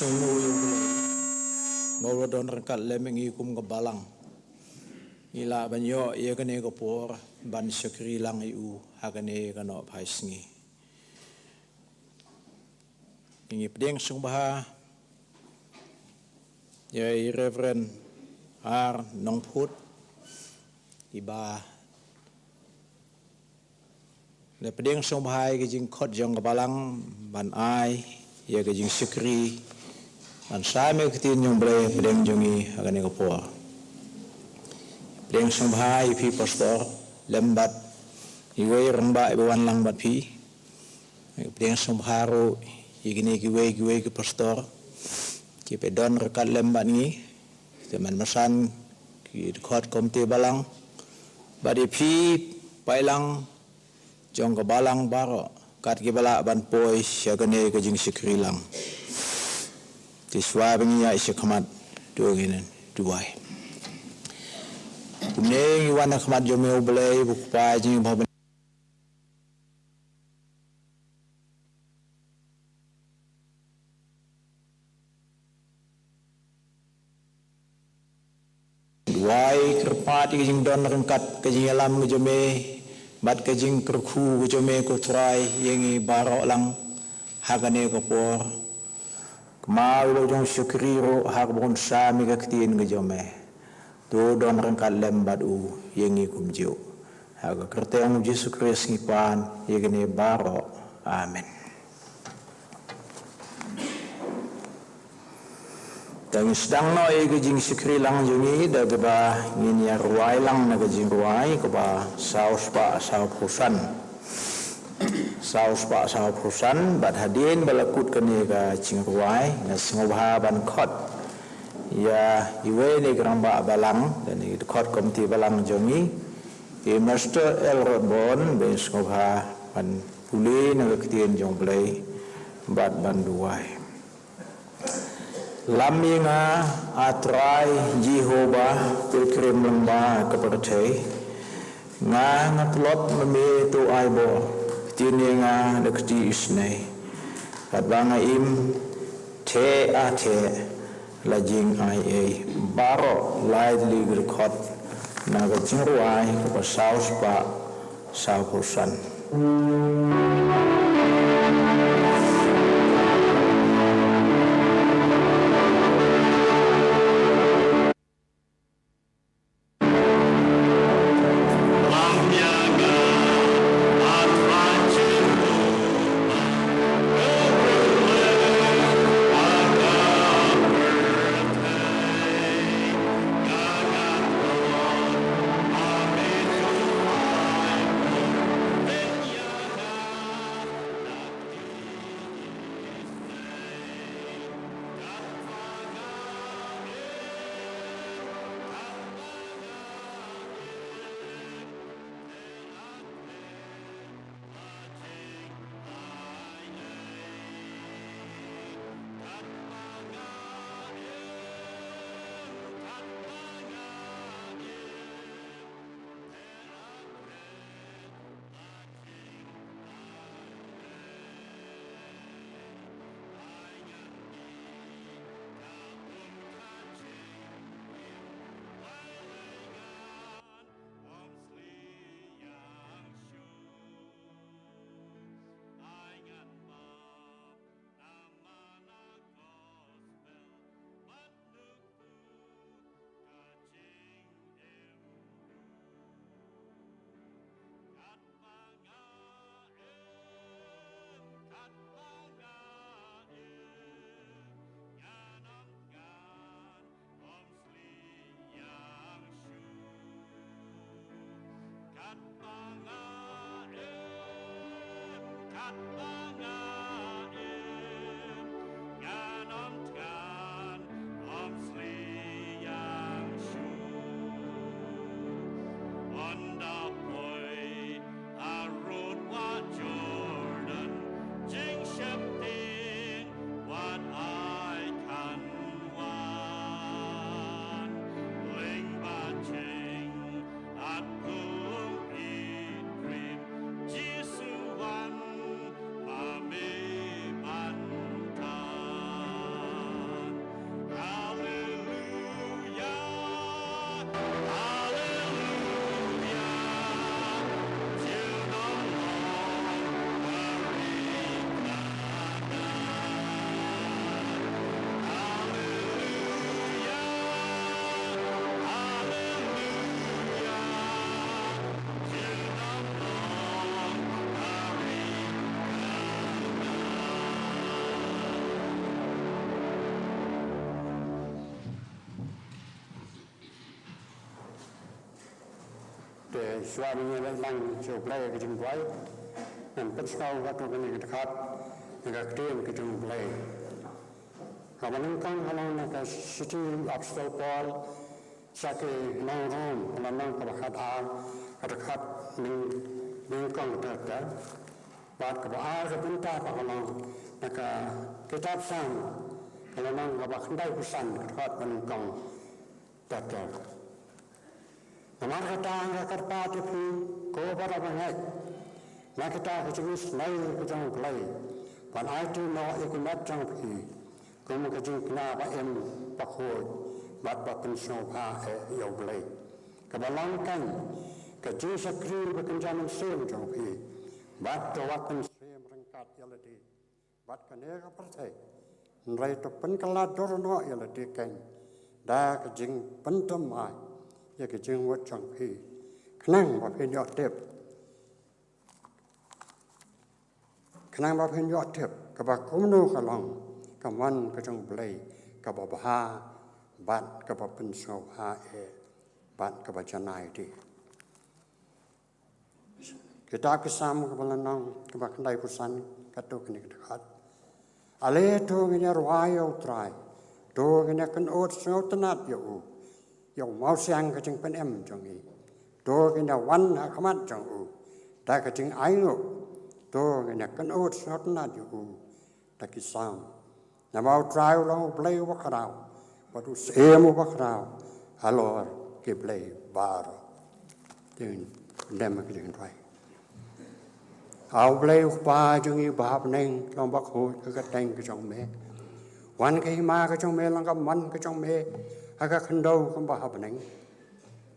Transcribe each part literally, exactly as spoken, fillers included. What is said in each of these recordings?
Sngewbha ïa u Blei ba u la don ryngkat lem ïa ngi kum ka balang. Ngi lah ban ïoh ïa kane ka por ban shakri lang ïa u ha kane ka nohphai sngi. Ngi pdiang sngewbha ïa i Reverend R Nongphut, iba la pdiang sngewbha ïa ka jingkhot jong ka balang ban ai ïa ka jingshakri ban sam ïa ka ktien jong u Blei pdiang jong ngi ha kane ka por. Pdiang sngewbha ïa phi pastor lem bad iwei i rangbah iba wan lang bad phi. Pdiang sngewbha ruh ïa kine kiwei kiwei ki pastor kiba don ryngkat lem bad ngi. Te man masan ki dkhot komti balang bad ïa phi paidlang jong ka balang baroh kat kiba lah ban poi sha kane ka jingshakri lang. Te shuwa ba ngi ïaid shakhmat to ngin duwai. Kumne ngi wan ha khmat jong me U Blei, U Kpa jong ngi ba duwai kyrpad ïa ka jingdon ryngkat ka jingïalam ka jong me bad ka jingkyrkhu ka jong me ko Trai ïa ngi baroh lang ha kane ka por. Kynmaw ïa u la jong u shakri ruh ha kaba un sam ïa ka ktien ka jong me. To don ryngkat lem bad u ïa ngi kumjuh. Ha ka kyrteng U Jisu Khrist ngi pan ïa kane baroh. Amen. Te ngin sdang noh ïa ka jingshakri lang jong ngi da kaba ngin ïa rwai lang na ka jingrwai kaba saw spah saw phew san. Saw spah saw phew san, bad hadien ba la kut kane ka jingrwai nga sngewbha ban khot ïa iwei na ki rangbah balang, da ki dkhot komti balang jong ngi, i Mister Elrod Bond, ba sngewbha ban pule na ka ktien jong U Blei bad ban duwai. Lam ïa nga, A Trai Jehobah, Pilgrim lyngba ka pyrthei. Nga nga tlot ma me, to ai bor, ktien ïa nga da kti isynei. Katba nga im, theh ah theh la jingai ei. Baroh lai tylli ki dkhot na ka jingrwai kaba saw spah saw phew san. Shuwa ban ïaleit lang sha U Blei ka jingduwai, ngan pynsngew katto katne ka dkhot na ka ktien ka jong U Blei. Kaba nyngkong ka long na ka shithi u Apostol Paul sha ki nong Rom, ka lynnong kaba khatar, ka dkhot nyngkong ter ter. Bad kaba ar ka bynta ka long na ka kitab Salm, ka lynnong kaba khyndaiphew san, ka dkhot ba nyngkong ter ter. Namar kata nga kyrpad ïa phi, ko para bangeit, na kata ka jingisynei ka jong U Blei, ban aiti noh ïa ki met jong phi kum ka jingkñia ba im bakhuid bad ba pynsngewbha eh ïa U Blei, kaba long kein ka jingshakri ba kynja mynsiem jong phi, bad to wat pynsiem ryngkat ïa lade bad kane ka pyrthei, hynrei to pynkylla dur noh ïa lade kein da ka jingpynthymmai ïa ka jingmut jong phi, khnang ba phin ïoh tip, khnang ba phin ïoh tip kaba kumno ka long ka mon ka jong U Blei, kaba bha bad kaba pynsngewbha eh bad kaba janai de. Kitab ki Salm kaba lynnong kaba khyndaiphew san, katto katne ka dkhot. Ale to ngin ïa rwai ïa U Trai, to ngin ïa kynud sngewtynnad ïa u, ïa u mawsiang ka jingpynim jong ngi. To ngin ïa wan ha khmat jong u da ka jingainguh, to ngin ïa kynud sngewtynnad ïa u da ki salm. Namar U Trai u long U Blei uba khraw, bad u syiem uba khraw halor ki blei baroh. Te ngin ym ha ka jingduwai. A U Blei U Kpa jong ngi uba ha bneng, long bakhuid ka kyrteng ka jong me. Wan ka hima ka jong me, long ka mon ka jong me ha ka khyndew kumba ha bneng.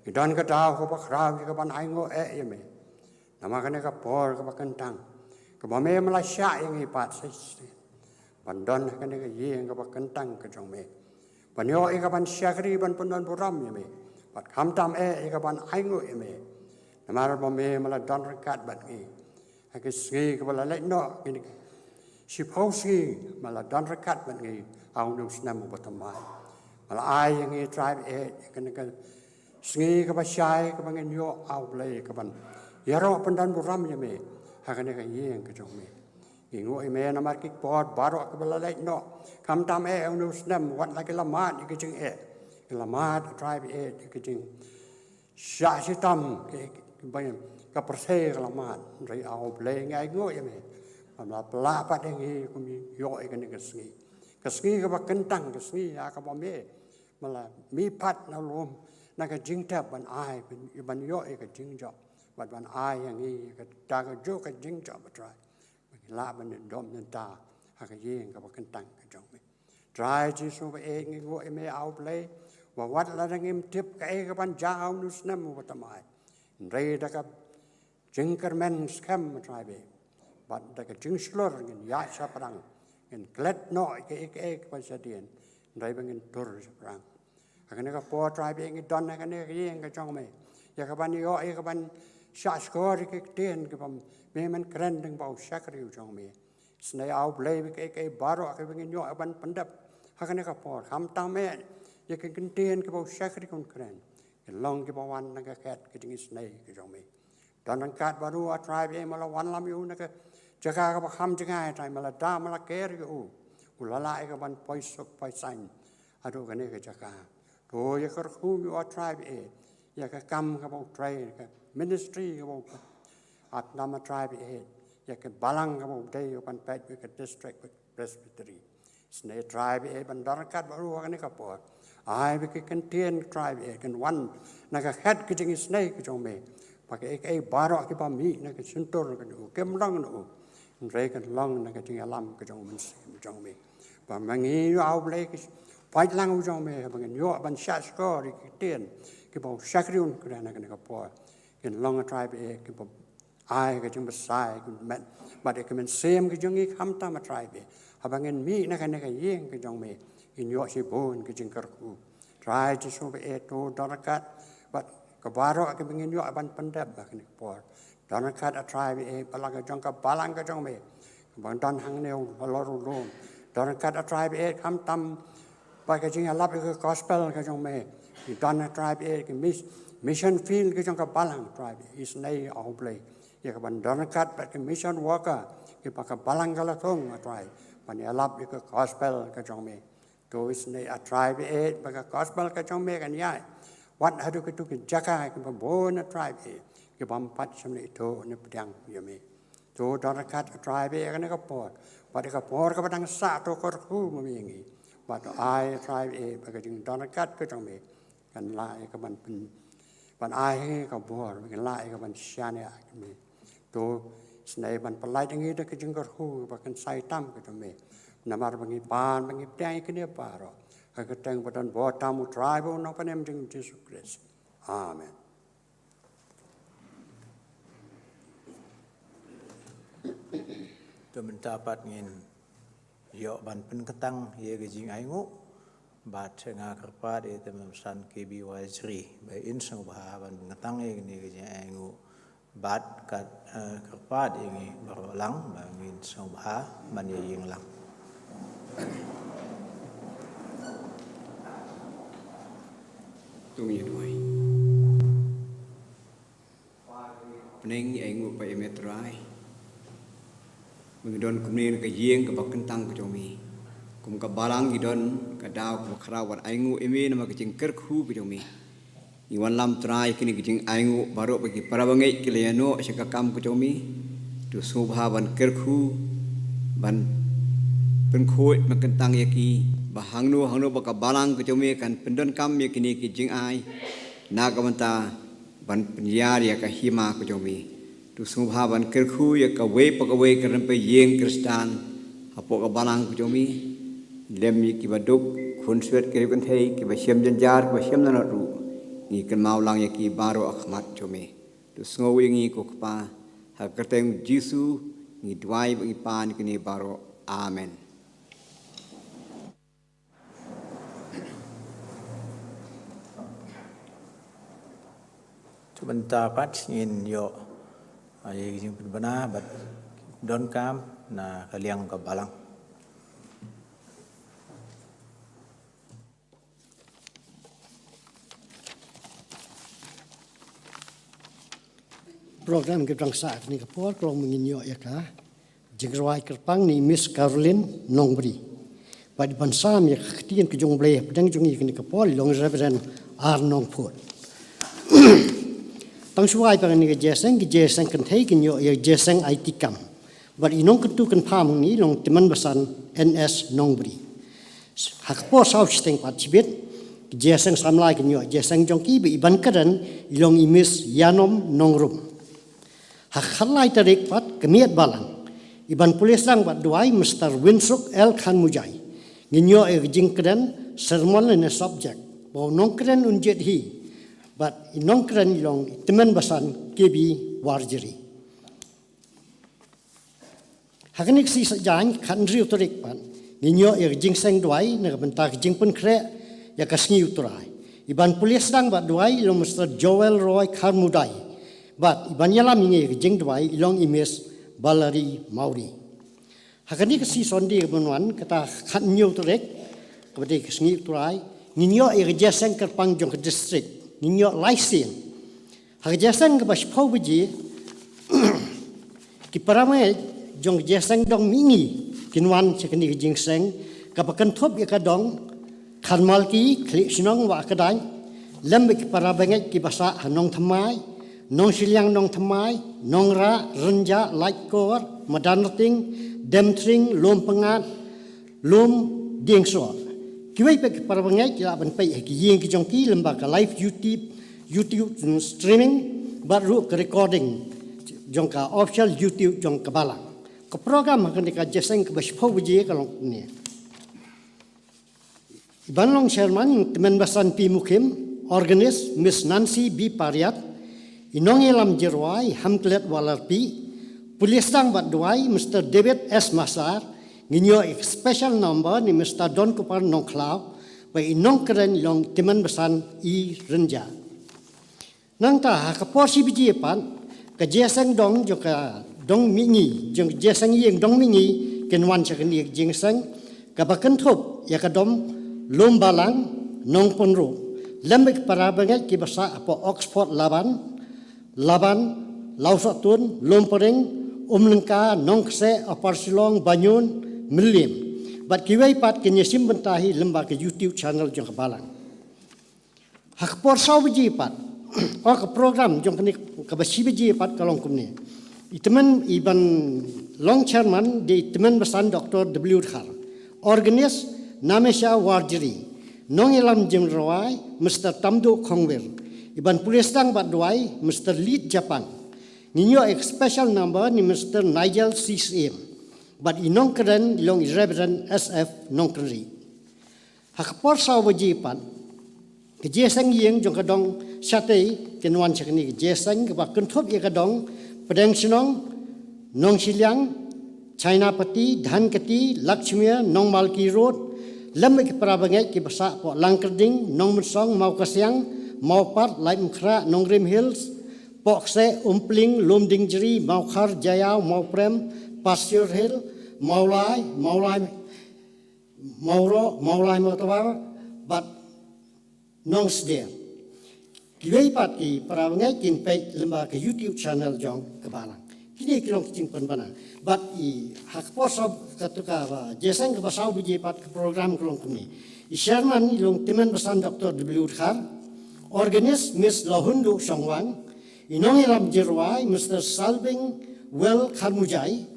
Ngi don ka daw kaba khraw ïa kaban ainguh eh ïa me. Namar kane ka por kaba kyntang kaba me me la shah ïa ngi pat shisien ban don ha kane ka ïing kaba kyntang ka jong me, ban ïoh ïa kaban shakri, ban pyndonburom ïa me, bad khamtam eh ïa kaban ainguh ïa me. Namar ba me me la don ryngkat bad ngi ha ki sngi kaba la leit noh, kine ki shiphew sngi me la don ryngkat bad ngi ha une u snem uba thymmai. Me la ai ïa ngi, Trai, eh, ïa kane ka sngi kaba shai kaba ngin ïoh, A U Blei, kaban ïaroh pyndonburom ïa me ha kane ka ïing ka jong me. Ngi nguh ïa me namar ki por baroh kiba la leit noh, khamtam eh ha une u snem, wat la ki la mad ïa ki jingeh, ki la mad, Trai, eh, ïa ki jingshah shitom, ki, ki, ki, ka pyrthei ka la mad. Hynrei, A U Blei, ngi ainguh ïa me ba me la pynlah pat ïa ngi kum ngi ïoh ïa kane ka sngi, ka sngi kaba kyntang, ka sngi ha kaba me me la mihpat na lum na ka jingtep ban ai, ban, ban ïoh ïa ka jingjop, bad ban ai ïa ngi ïa ka, da kajuh ka jingjop, Trai, ba ngin lah ban ïadom bynta ha ka ïing kaba kyntang ka jong me. Trai Jisu ba ïeit, ngi nguh ïa me, A U Blei, ba wat lada ngim tip kaei kaban jia ha une u snem uba thymmai, hynrei da ka jingkyrmen skhem, Trai, bad da ka jingshlur ngin ïaid shaphrang, ngin klet noh ïa kaei kaei kaba shadien, hynrei ba ngin tur shaphrang. Ha kane ka por, Trai, ngi don ha kane ka ïing ka jong me, ïa kaban ïoh ïa kaban shahshkor ïa ki ktien kiba me men kren lyngba u shakri u jong me. Isynei, A U Blei, ba kaei kaei baroh kiba ngin ïoh ban pyndep ha kane ka por, khamtam eh ïa ki ktien kiba u shakri un kren, kin long kiba wan na ka khet ka jingisynei ka jong me. Don ryngkat bad u, A Trai, ba me la wanlam ïa u na ka jaka kaba kham jngai, Trai, me la da, me la ker ïa u, u la lah ïa kaban poi suk poi saiñ haduh kane ka jaka. To ïa kyrkhu ïa u, A Trai, ïa ka kam kaba u trei, ka ministry kaba u, ap nam, A Trai, ïa ka balang kaba u dei, u ban peit ïa ka district presbytery. Isynei, Trai, ban don ryngkat bad u ha kane ka por. Ai ba ki ktien, Trai, kin wan na ka khet ka jingisynei ka jong me, ba kaei kaei baroh kiba mih na ka shyntur ka jong u kim long na u, hynrei kin long na ka jingïalam ka jong u Mynsiem jong me. Ba ma ngi, A U Blei, ki paidlang u jong me, ba ngin ïoh ban shahshkor ïa ki ktien kiba u shakri un kren ha kane ka por, kin long, A Trai, kiba ai ka jingbsa ïa ki met bad ïa ki mynsiem ki jong ngi, khamtam, A Trai, haba ngin mih na kane ka ïing ka jong me, ngin ïoh shibun ka jingkyrkhu. Trai Jisu ba ïeit, to don ryngkat bad ka baroh kiba ngin ïoh ban pyndep ha kane ka por. Don ryngkat, A Trai, bad la ka jong ka balang ka jong me, kaba don hangne halor u lum. Don ryngkat, A Trai, khamtam bad ka jingïalap ïa ka gospel ka jong me. Ngi don, A Trai, ki mis, mission field ka jong ka balang, Trai, isynei, A Blei, ïa kaban don ryngkat bad ki mission worker kiba ka balang ka la thung, Trai, ban ïalap ïa ka gospel ka jong me. To isynei, A Trai, ba ka gospel ka jong me kan ïaid wat haduh kito ki jaka kiba bun, A Trai, kibym pat shym la ithuh ne pdiang ïa me. To don ryngkat, A Trai, ïa kane ka por, bad ïa ka por kaba dang sah, to kyrkhu ma me ïa ngi. Bad to ai, A Trai, ba ka jingdon ryngkat ka jong me kan lah ïa kaban pyn, ban ai ha ngi ka bor, kan lah ïa kaban shaniah ïa me. To isynei ban pyllait ïa ngi da ka jingkyrkhu ba kynsai tam ka jong me. Namar ba ngi pan, ba ngi pdiang ïa kine baroh ha ka kyrteng ba don bor tam, U Trai bad U Nongpynim jong ngi, Jisu Khrist. Amen. To mynta pat ngin ïoh ban pynkyntang ïa ka jingainguh, bad nga kyrpad ïa i tymmen basan K B Warjri ba in sngewbha ban pynkyntang ïa kane ka jingainguh, bad kat, eh, kyrpad ïa ngi baroh lang ba ngin sngewbha ban ïa ïeng lang. To ngin ïa duwai. Bneng, ïa ainguh pat ïa me, Trai, ba ngi don kumne na ka ïing kaba kyntang ka jong me. Kum ka balang ngi don ka daw kaba khraw ban ainguh ïa me namar ka jingkyrkhu ka jong me. Ngi wanlam, Trai, kine ki jingainguh baroh ba ki para bangeit ki la ïanoh sha ka kam ka jong me. To sngewbha ban kyrkhu, ban pynkhuid, ban kyntang ïa ki ba hangno hangno ba ka balang ka jong me kan pyndonkam ïa kine ki jingai na ka bynta ban pynïar ïa ka hima ka jong me. To sngewbha ban kyrkhu ïa kawei pa kawei ka rympei ïing Khristan hapoh ka balang ka jong me. Lem ïa kiba duk, khunswet, ki riewkynthei, kiba shem jynjar, kiba shem nanot ruh. Ngi kynmaw lang ïa ki baroh ha khmat jong me. To sngew ïa ngi, ko Kpa, ha ka kyrteng Jisu ngi duwai bad ngi pan kine baroh. Amen. To mynta pat ngin ïoh, ah, ïa ka jingpynbna bad donkam na ka liang ka balang. Program ka dang sah ha kane ka por, ka long ba ngin ïoh ïa ka jingrwai kyrpang na i Miss Caroline Nongbri. Bad i ban sam ïa ka ktien ka jong U Blei hapdeng jong ngi ha kane ka por, i long Reverend R Nongput. Tang shuwa ban ïa kane ka jingïaseng, ka jingïaseng kynthei kin ïoh ïa ka jingïaseng aiti kam. Bad i nongkyntu kynpham hangne i long Tymmen Basan N S Nongbri. Ha ka por saw shiteng pat shibit, ka jingïaseng samla kin ïoh ïa ka jingïaseng jong ki, bad i ban kren i long i Miss Ïanom Nongrum. Ha ka khatlai tarik pat, ka miet balang, i ban pule sdang bad duwai Mister Winsuk L Kharmujai. Ngin ïoh ïa ka jingkren sermon lane subject ba u nongkren un jied hi. Bad i nongkren i long i Tymmen Basan K B Warjri. Ha kane ka sngi Saitjaiñ, khathynriew tarik pat, ngin ïoh ïa ka jingïaseng duwai na ka bynta ka jingpynkhreh ïa ka sngi U Trai. I ban pule sdang bad duwai i long Mister Joel Roy Kharmudai. Bad i ban ïalam ïa ngi ïa ka jingduwai i long i Miss Valerie Mawrie. Ha kane ka sngi Sunday ka ban wan, kata khathynñiew tarik, kaba dei ka sngi U Trai, ngin ïoh ïa ka jingïaseng kyrpang jong ka district, ngin ïoh lai sien. Ha ka jingïaseng kaba shiphew baje, ki para bangeit jong ka jingïaseng dong mihngi kin wan sha kane ka jingïaseng kaba kynthup ïa ka dong Kharmalki, Khliehshnong, Wahkdaiñ, lem bad ki para bangeit kiba sah ha Nongthymmai, Nongshiliang Nongthymmai, Nongrah, Rynjah, Laitkor, Madanrting, Demthring, Lum Pyngngad, Lum Diengsoh. Kiwei pat ki para bangeit ki lah ban peit ha ki ïing ki jong ki lyngba ka live YouTube, YouTube streaming, bad ruh ka recording jong ka official YouTube jong ka balang. Ka program ha kane ka jingïaseng kaba shiphew baje ka long kumne. I ban long chairman, Tymmen Basan P Mukhim, organist, Miss Nancy B Pariat, i nongïalam jingrwai, Hamklet Walarpi, pule sdang bad duwai, Mister David S Masar, ngin ïoh ïa ka special number na i Mister Donkupar Nongkhlaw, bad i nongkren i long Tymmen Basan E Rynjah. Nangta ha ka por shi baje pat, ka jingïaseng dong jong ka dong mihngi, jong ka jingïaseng ïing dong mihngi, kin wan sha kane ka jingïaseng kaba kynthup ïa ka dong Lum Balang, Nongpynruh. Lem bad ki para bangeit kiba sah hapoh Oxford Laban, Laban, Lawsohtun, Lumparing, Umlyngka, Nongkseh, Upper Shillong, Baniun, Mylliem. Bad kiwei pat kin ïashim bynta hi lyngba ka YouTube channel jong ka Balang. Ha ka por saw baje pat, o ka program jong kane kaba shi baje pat ka long kumne. I tymmen iban long chairman dei i tymmen basan Doctor W Dkhar. Organist Namesha Warjri. Nongïalam jingrwai Mister Tamduh Khongwir. Iban pule sdang bad duwai Mister Lit Japang. Ngin ïoh ïa ka special number na Mister Nigel C Syiem. Bad i nongkren i long i Reverend S F Nongkynrih. Ha ka por saw baje pat, ka jingïaseng ïing jong ka dong shatei kin wan sha kane ka jingïaseng kaba kynthup ïa ka dong Pdeng Shnong, Nongshiliang, Chainapati, Dhankheti, Lakshmia, Nongmalki Road, lem bad ki para bangeit kiba sah hapoh Langkyrding, Nongmynsong, Mawkasiang, Mawpat, Laitumkhrah, Nongrim Hills, Pohkseh, Umpling, Lumdiengjri, Mawkhar, Jaïaw, Mawprem, Pasture Hill, Mawlai, Mawlai, Mawroh, Mawlai Mawtawar, bad Nongsder. Kiwei pat ki para bangeit kin peit lyngba ka YouTube channel jong ka Balang. Kine ki long ki jingpynbna. Bad i ha ka por saw, kato kaba jingïaseng kaba saw baje pat ka program ka long kumne. I chairman i long tymmen basan Doctor W Dkhar, organist Miss Lohunduh Shongwang, i nongïalam jingrwai Mister Salbing Well Kharmujai,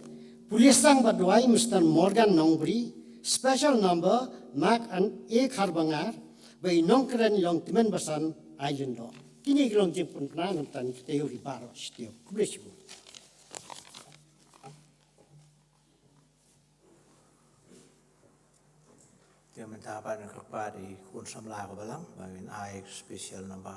pule sdang bad duwai Mister Morgan Nongbri, special number Mark and A Kharbangar, bad i nongkren i long tymmen basan Aileen Doh. Kine ki long jingpynbna na ka bynta ka taïew ri baroh shi taïew. Khublei shibun. Te mynta pat ngan kyrpad ïa i khun samla ka Balang ba ngin ai special number.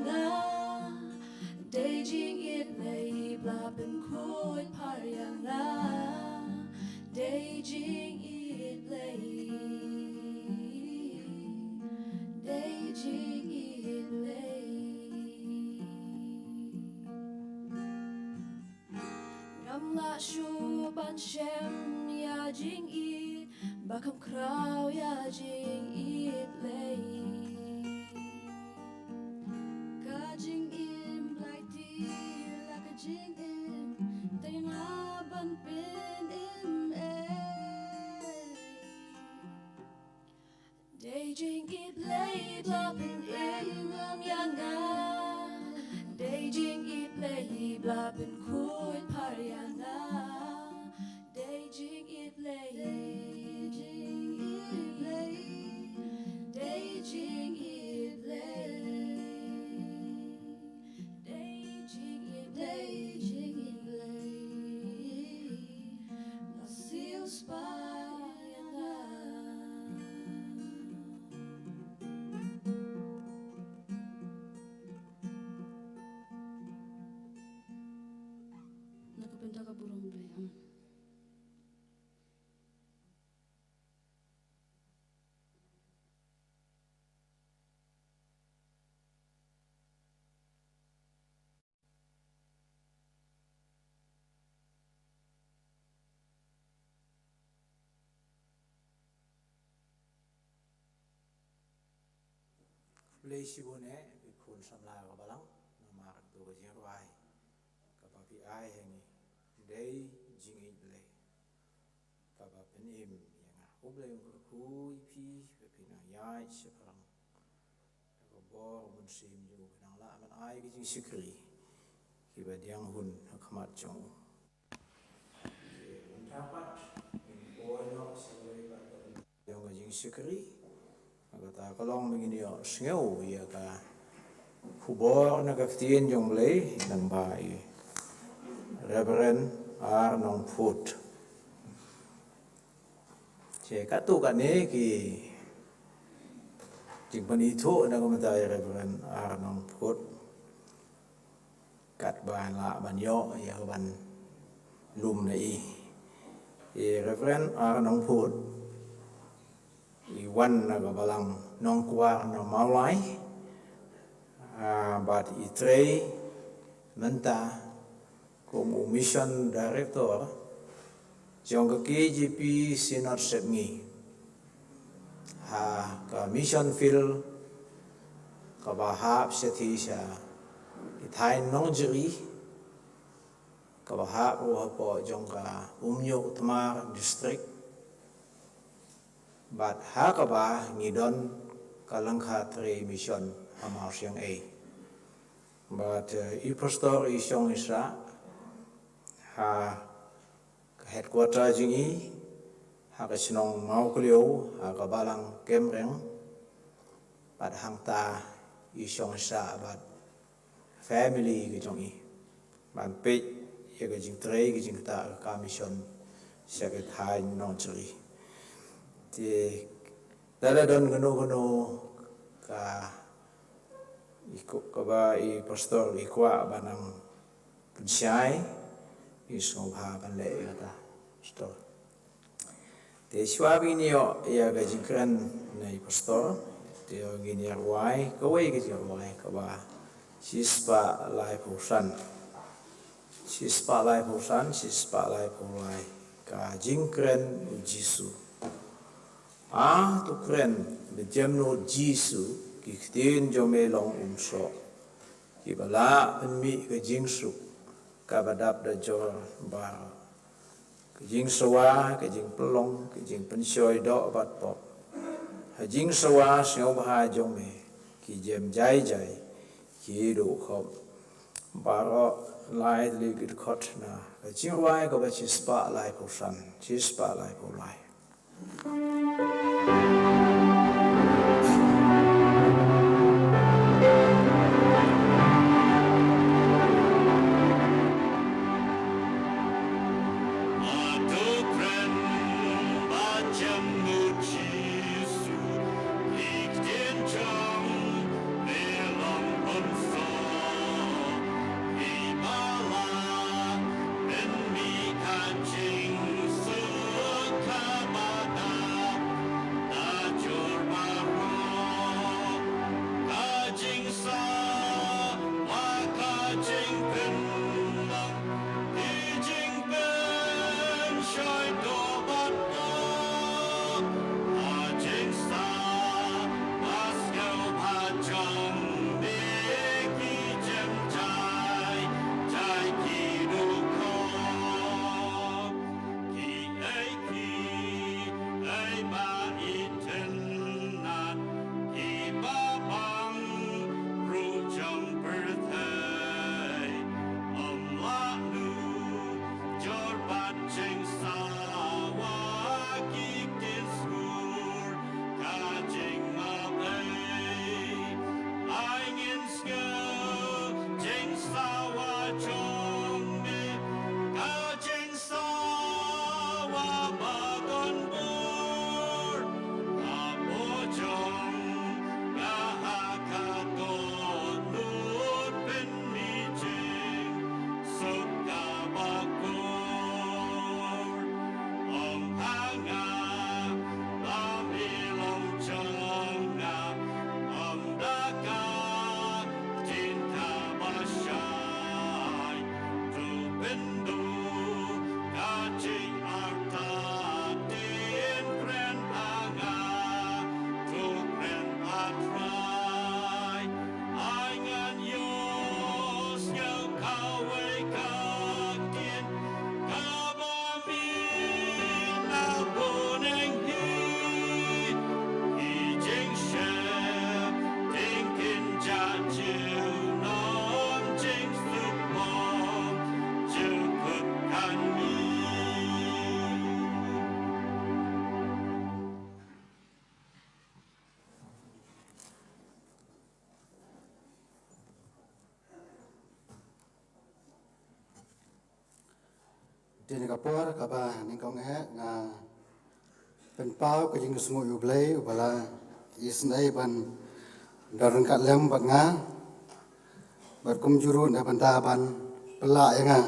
nga, dei jingïeit Blei ba pynkhuid phar ïa nga, dei jingïeit Blei, dei jingïeit Blei. Ngam lah shuh ban shem ïa jingïeit ba kham khraw ïa jingïeit Blei. Ka jingim Blei te la ka jingim, te nga ban pynim ei. Dei jingïeit Blei ba pynim ïa nga. Dei jingïeit Blei ba pynkhuid phar ïa nga. Dei jingïeit Blei, dei jingïeit Blei, dei jingïeit Blei. Dei jingïeit Blei, dei jingïeit Blei. Nga siew spah ïa nga. Na ka bynta ka burom Blei. Amen. Blei shibun eh, phi khun samla ka balang, namar kato ka jingrwai kaba phi ai ha ngi, dei jingïeit Blei kaba pynim ïa nga. U Blei un kyrkhu ïa phi ba phin nang ïaid shaphrang da ka bor u Mynsiem jong u, ba nang lah ban ai ka jingshakri kiba diang hun ha khmat jong u. Te mynta pat ngin poi noh sha kawei pat ka bynta jong ka jingshakri. Kata ka long ba ngin ïohsngew ïa ka khubor na ka ktien jong U Blei lyngba i Reverend R. Nongput. Te katto katne ki jingpynithuh na ka bynta i Reverend R. Nongput. Katba lah ban ïoh ïa ka ban lum na i. I Reverend R. Nongput i wan na ka balang Nongkwar na Mawlai, ah, bad i trei mynta kum u Mission Director jong ka K J P Synod Sepngi ha ka mission field kaba hap shathie sha ki thaiñ Nongjri, kaba hap ruh hapoh jong ka Umñiuh Tmar District. Bad ha kaba ngi don ka lyngkha trei mission ha Mawsiang ei. Bad, eh, i pastor i shong i sah ha ka headquarter jong i ha ka shnong Mawkliaw, ha ka balang Kemreng. Bad hangta i shong i sah bad family ka jong i ban peit ïa ka jingtrei ka jingktah ka mission sha ki thaiñ Nongjri. Te lada don kano kano ka i ku-, kaba i pastor i kwah ban nang pynshai, i sngewbha ban leh ïa kata, pastor. Te shuwa ba ngin ïoh ïa ka jingkren na i pastor, te ngin ïa rwai kawei ka jingrwai kaba shispah laiphew san. Shispah laiphew san, shispah laiphew lai. Ka jingkren U Jisu. A, to kren, ba jem nud Jisu, ki ktien jong me long umsoh. Kiba lah pynmih ka jingsuk kaba dap da jor baroh. Ka jingsawa, ka jingpynlong, ka jingpynshoi doh bad pop. Ha jingsawa sngewbha jong me, ki jem jai jai ki duh khop. Baroh lai tylli ki dkhot na ka jingrwai kaba shispah laiphew san, shispah laiphew lai. Te na ka por kaba nyngkong eh nga pynpaw ka jingsngew ïa U Blei uba la isynei ban don ryngkat lem bad nga, bad kumjuh ruh na bynta ban pynlah ïa nga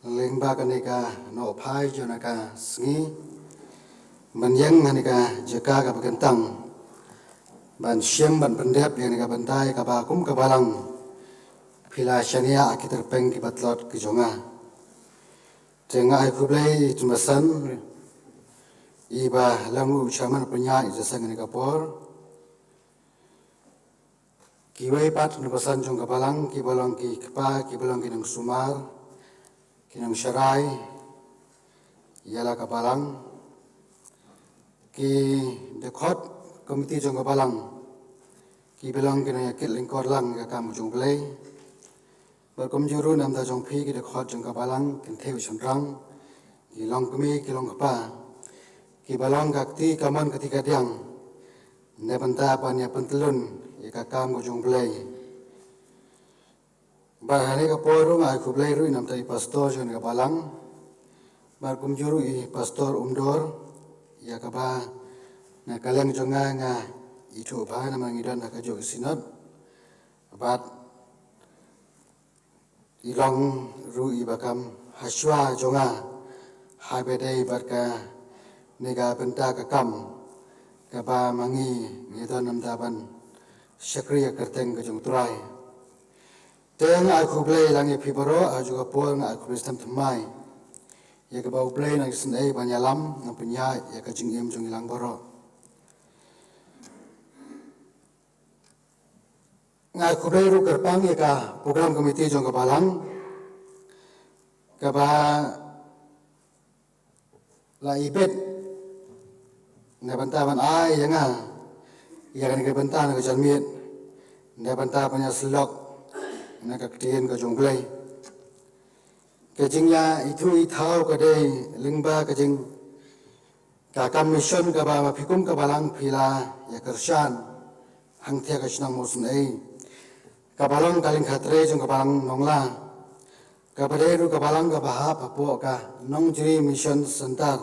lyngba kane ka nohphai jong ka sngi ban ïeng ha kane ka jaka kaba kyntang ban shim ban pyndep ïa kane ka bynta ïa kaba kum ka Balang phi la shaniah ha ki tyrpeng kiba tlot ki jong nga. Te nga ai khublei i Tymbasan iba long u chairman pynïaid ïa ka seng ha kane ka por. Kiwei pat na basan jong ka Balang kiba long ki kpa, kiba long ki nongsumar, ki nongsharai ïa la ka Balang, ki dkhot komiti jong ka Balang, kiba long ki nongïakit lyngkor lang ïa ka kam jong U Blei. Bad kumjuh ruh na bynta jong phi ki dkhot jong ka Balang, kynthei shynrang, ki longkmie ki longkpa, kiba long ka kti kamon kti kadiang na bynta ban ïa pyntlun ïa ka kam ka jong U Blei. Bad ha kane ka por ruh nga ai khublei ruh na bynta i pastor jong ka Balang, bad kumjuh ruh i pastor Umdor, ïa kaba na ka liang jong nga nga ithuh bha namar ngi don ha kajuh ka synod. Bad i long ruh iba kam hashwa jong nga haba ïadei bad kane ka bynta ka kam kaba ma ngi ngi don na bynta ban shakri ïa ka kyrteng ka jong U Trai. Te nga ai khublei lang ïa phi baroh, ha kajuh ka por nga ai khublei stem thymmai ïa kaba U Blei u nang isynei ban ïalam, nang pynïaid ïa ka jingim jong ngi lang baroh. Nga ai khublei ruh kyrpang ïa ka program committee jong ka Balang kaba la ibit na bynta ban ai ïa nga ïa kane ka bynta na ka janmiet, na bynta ban ïasyllok na ka ktien ka jong U Blei. Ka jingïaithuh ithaw ka dei lyngba ka jing ka kam mission kaba ma phi kum ka Balang phi la ïa kyrshan hangthie ha ka shnong Mawsynei, kaba long ka lyngkha trei jong ka Balang Nongla, kaba dei ruh ka Balang kaba hap hapoh ka Nongjri Mission Center.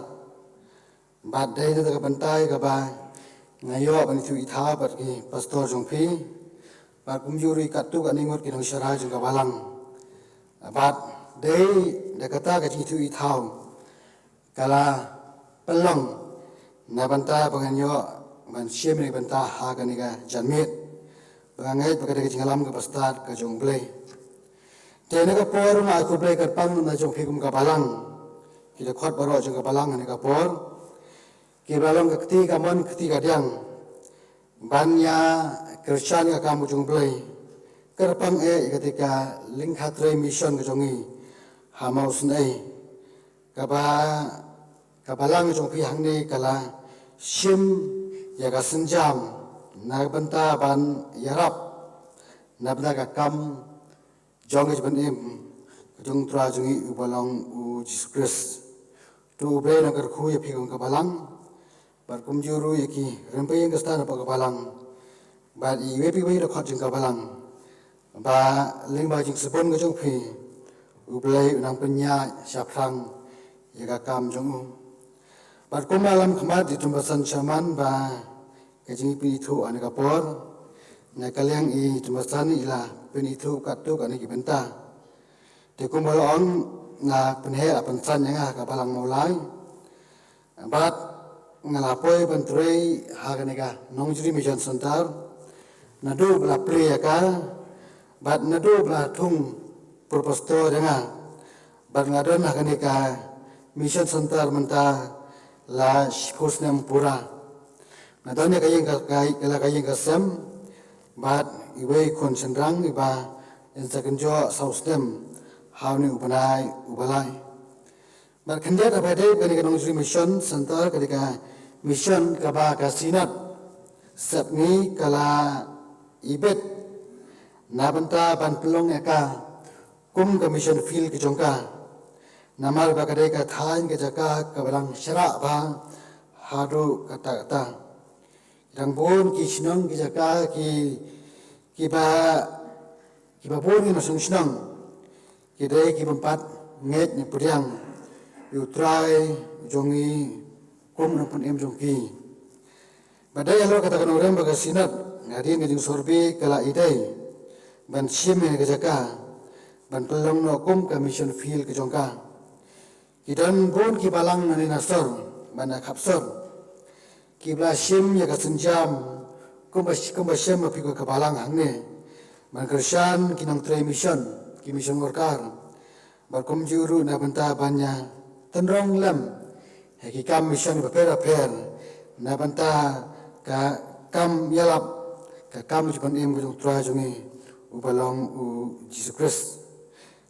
Bad dei na ka bynta kaba nga ïoh ban ithuh ithaw bad ki pastor jong phi, bad kumjuh ruh katto katne ngut ki nongsharai jong ka Balang. Bad dei da kata ka jingithuh ithaw ka la pynlong na bynta ba ngan ïoh ban shim ïa ka bynta ha kane ka janmiet, ba nga ngeit ba ka dei ka jingïalam kaba stad ka jong U Blei. Te na ka por nga ai khublei kyrpang na jong phi kum ka Balang, ki dkhot baroh jong ka Balang ha kane ka por, kiba long ka kti kamon kti kadiang ban ïa kyrshan ïa ka kam ka jong U Blei, kyrpang eh ïa kata ka lyngkha trei mission ka jong ngi ha Mawsynei, kaba ka Balang jong phi hangne ka la shim ïa ka sienjam na bynta ban ïarap na bynta ka kam jong ka jingpynim ka jong U Trai jong ngi uba long U Jisu Khrist. To U Blei un kyrkhu ïa phi kum ka Balang, bad kumjuh ruh ïa ki rympei ïing Khristan hapoh ka Balang, bad iwei pa iwei i dkhot jong ka Balang, ba lyngba ka jingsbun ka jong phi U Blei un nang pynïaid shaphrang ïa ka kam jong u. Bad kumba la lam khmat i Tymbasan Sherman ba ka jingpynithuh ha kane ka por, na ka liang i Tymbasan i la pynithuh katto katne ki bynta. Te kumba la ong, nga pynheh la pynsan ïa nga ha ka Balang Mawlai. Bad nga la poi ban trei ha kane ka Nongjri Mission Center naduh ba la plie ïa ka, bad naduh ba la thung propose ïa nga. Bad nga don ha kane ka Mission Center mynta la shiphew snem pura. Nga don ïa ka ïing ka, ka, ka la ka ïing ka sem bad iwei i khun shynrang iba yn sa kynjoh saw snem ha une u bnai uba lai. Bad khyndiat haba ïadei bad kane ka Nongjri Mission Center, kane ka mission kaba ka Synod Sepngi ka la ibit na bynta ban pynlong ïa ka kum ka mission field ka jong ka. Namar ba ka dei ka thaiñ ka jaka kaba dang shrah bha haduh katta katta. Dang bun ki shnong ki jaka ki, kiba, kiba bun ki shnong shnong ki dei ki bym pat ngeit ne pdiang ïa u Trai jong ngi kum u nongpynim jong ki. Bad dei halor kata ka nongrim ba ka Synod hadien ka jingsorbe ka la ïadei ban shim ïa ka jaka ban pynlong noh kum ka mission field ka jong ka. Ki don bun ki balang na Dinosaur bad na Khapsor kiba la shim ïa ka sienjam kumba kumba shim ma phi ka balang hangne ban kyrshan ki nongtrei mission, ki mission worker. Bad kumjuh ruh na bynta ban ïa tynrong lem ha ki kam mission bapher bapher na bynta ka kam ïalap, ka kam jingpynim ka jong u Trai jong ngi uba long u Jisu Khrist.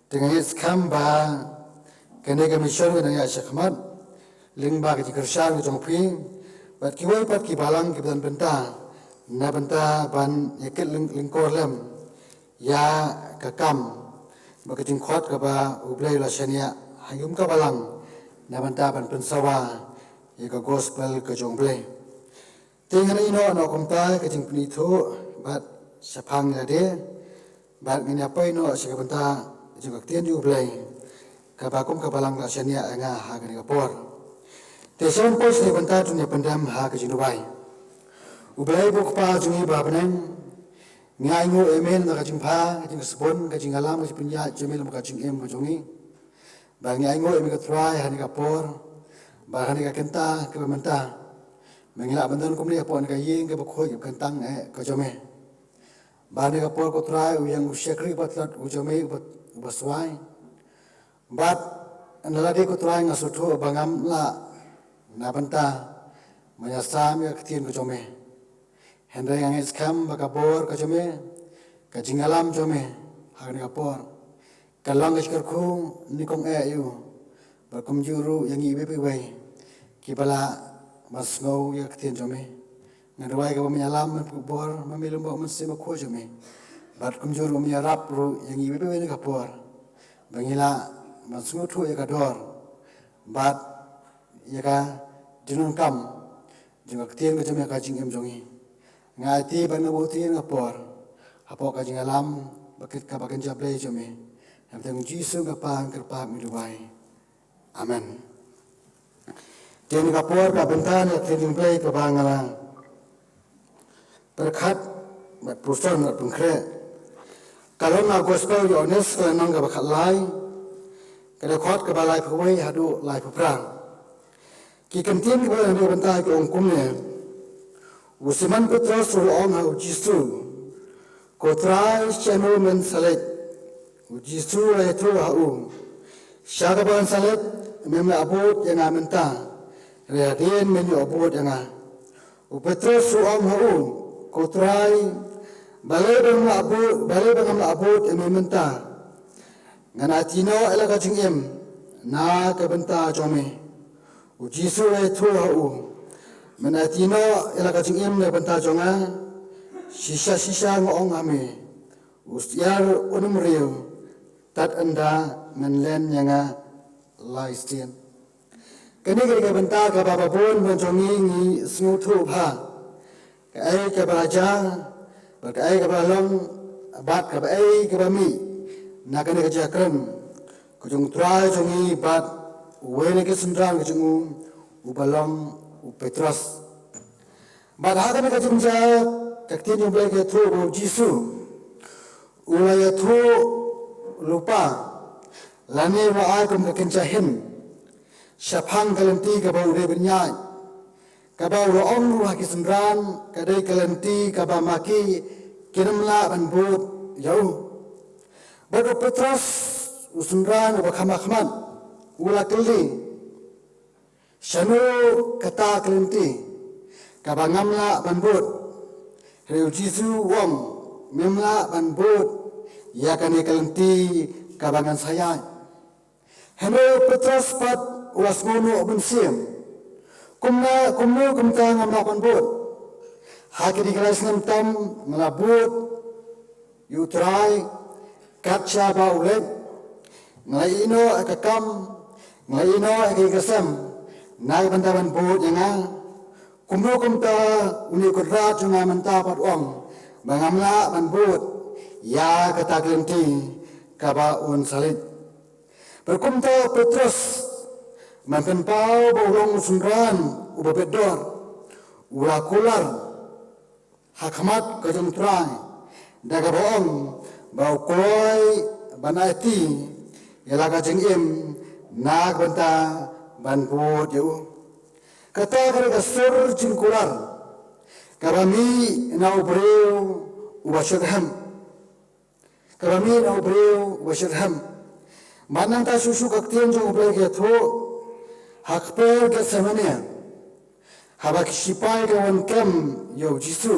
Te nga ngeit skhem ba kane ka mission ka nang ïaid shakhmat lyngba ka jingkyrshan ka jong phi bad kiwei pat ki balang kiba don bynta na bynta ban ïa kit lyng- lyngkor lem ïa ka kam bad ka jingkhot kaba U Blei u la shaniah ha ïum ka balang na bynta ban pynsawa ïa ka gospel ka jong U Blei. Te ngan ïehnoh noh kumta ka jingpynithuh bad shaphang lade bad ngin ïa poi noh sha ka bynta jong ka ktien jong U Blei kaba kum ka balang la shaniah ïa nga ha kane ka por. Te sha ban poi sha ka bynta to ngin ïa pyndem ha ka jingduwai. U Blei ba u Kpa jong ngi ba ha bneng, ngi ainguh ïa me na ka jingbha, ka jingsbun, ka jingïalam, ka jingpynïaid jong me lem ka jingim ka jong ngi. Ba ngi ainguh ïa me ko Trai ha kane ka por bad ha kane ka kynta kaba mynta ba ngi lah ban don kumne hapoh kane ka ïing kaba khuid kaba kyntang eh ka jong me. Bad ha kane ka por ko Trai u ïeng u shakri uba tlot u jong me uba, uba swai. Bad na lade ko Trai nga sngewthuh ba ngam lah na bynta ban ïasam ïa ka ktien ka jong me. Hynrei nga ngeit skhem ba ka bor ka jong me, ka jingïalam jong me ha kane ka por ka long ka jingkyrkhu nyngkong eh ïa u bad kumjuh ruh ïa ngi iwei pa iwei kiba lah ban sngew ïa ka ktien jong me. Nga duwai kaba men ïalam, men pynbor, men ïalum bad u Mynsiem Bakhuid jong me. Bad kumjuh ruh men ïarap ruh ïa ngi iwei pa iwei ha kane ka por ba ngin lah ban sngewthuh ïa ka dor bad ïa ka jingdonkam jong ka ktien ka jong me ha ka jingim jong ngi. Nga aiti bad nga buh ïa kane ka por hapoh ka jingïalam bakit kaba kynja Blei jong me. Ha ka kyrteng U Jisu u Kpa, nga kyrpad, nga duwai. Amen. Te ha kane ka por ka bynta na ka ktien jong U Blei kaba nga la pyrkhat bad puson bad pynkhreh ka long na ka Gospel u Ïoannis, ka lynnong kaba khatlai, ka dkhot kaba laiphew wei haduh laiphew phra. Ki kyntien kiba don ha kane ka bynta ki ong kumne: U Simon Petros u la ong ha U Jisu, "Ko Trai, shano men sa leit?" U Jisu u la ïathuh ha u, "Sha kaba ngan sa leit mem lah bud ïa nga mynta, hynrei hadien men ïoh bud ïa nga." U Petros u ong ha u, "Ko Trai, balei ba ngam lah bud, balei ba ngam lah bud ïa me mynta? Ngan aiti noh ïa la ka jingim na ka bynta jong me." U Jisu u la ïathuh ha u, "Men aiti noh ïa la ka jingim na ka bynta jong nga. Shisha shisha nga ong ha me, u syiar unym riew tad ynda men len ïa nga lai sien." Kane ka dei ka bynta kaba bun bun jong ngi ngi sngewthuh bha kaei kaba la jia bad kaei kaba la long bad kaei kaba mih na kane ka jingkren ka jong U Trai jong ngi bad uwei na ki synran ka jong u, uba long u Petros. Bad ha kane ka jingjia ka ktien jong U Blei ka ïathuh ba U Jisu u la ïathuh lypa lane u la ai kum ka kynja hint shaphang ka lynti kaba u dei ban ïaid, kaba u la ong ruh ha ki synran ka dei ka lynti kaba ma ki kin ym lah ban bud ïa u. Bad u Petros, u synran uba kham ha khmat, u la kylli, "Shano kata ka lynti kaba ngam lah ban bud?" Hynrei U Jisu u ong, "Mem lah ban bud ïa kane ka lynti kaba ngan sa ïaid." Hynrei u Petros pat u la sngew noh mynsiem, "Kumno, kumno kumta ngam lah ban bud? Ha kine ki lai snem tam nga la bud ïa U Trai kat shaba u leit. Nga la ïehnoh ïa ka kam, nga la ïehnoh ïa ka ïing ka sem na ka bynta ban bud ïa nga. Kumno kumta une u kynrad jong nga mynta pat u ong ba ngam lah ban bud ïa kata ka lynti kaba un sa leit?" Bad kumta u Petros Ban pynpaw ba u long u synran uba bit dor, u la kular ha khmat ka jong u Trai da kaba ong ba u kloi ban aiti ïa la ka jingim na ka bynta ban bud ïa u. Kata ka dei ka sur jingkular kaba mih na u briew uba shitrhem. Kaba mih na u briew uba shitrhem. Bad nangta shuh shuh ka ktien jong U Blei ka ïathuh ha kper Gethsemane, haba ki shipai ki wan kem ïa u Jisu,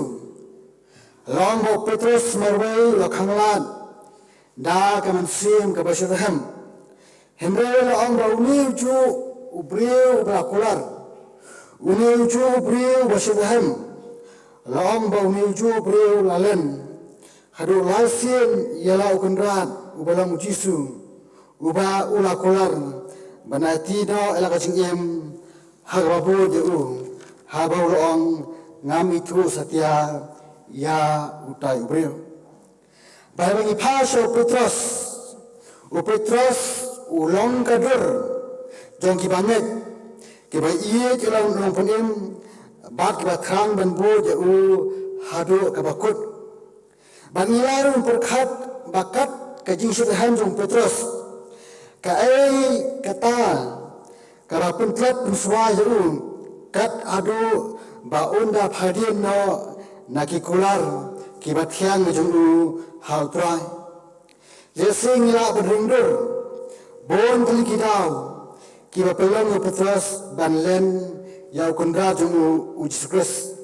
la ong ba u Petros marwei u la khanglad da ka mynsiem kaba shitrhem. Hynrei la ong ba une u juh u briew uba la kular, une u juh u briew uba shitrhem, la ong ba une u juh u briew u la len haduh lai sien ïa la u Kynrad uba long u Jisu, uba u la kular ban aiti noh ïa la ka jingim ha kaba bud ïa u, haba u la ong, ngam ithuh satia ïa utai u briew. Ba haba ngi phai sha u Petros, u Petros u long ka dur jong kiba ngeit, kiba ïeit ïa la u nongpynim bad kiba thrang ban bud ïa u haduh kaba kut. Bad ngi la ruh pyrkhat ba kat ka jingshitrhem jong u Petros, kaei kata kaba pyntlet pynswai ïa u, kat haduh ba un da phai dien noh na ki kular kiba thiang jong u ha u Trai. Lehse ngi lah ban ring dur bun tylli ki daw kiba pynlong ïa u Petros ban len ïa u Kynrad jong u, u Jisu Khrist.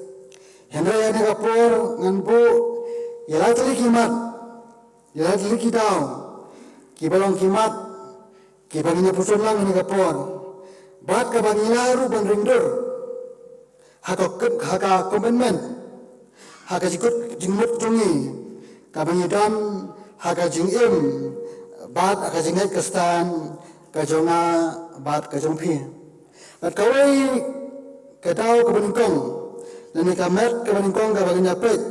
Hynrei ha kane ka por ngan buh ïa lai tylli ki mat, ïa lai tylli ki daw kiba long ki mat kiba ngin ïa puson lang ha kane ka por, bad kaba ngi lah ruh ban ring dur ha ka, ha ka commitment, ha ka jingkut jingmut jong ngi kaba ngi don ha ka jingim bad ha ka jingngeit Khristan ka jong nga bad ka jong phi. Bad kawei ka daw kaba nyngkong lane ka met kaba nyngkong kaba ngin ïa peit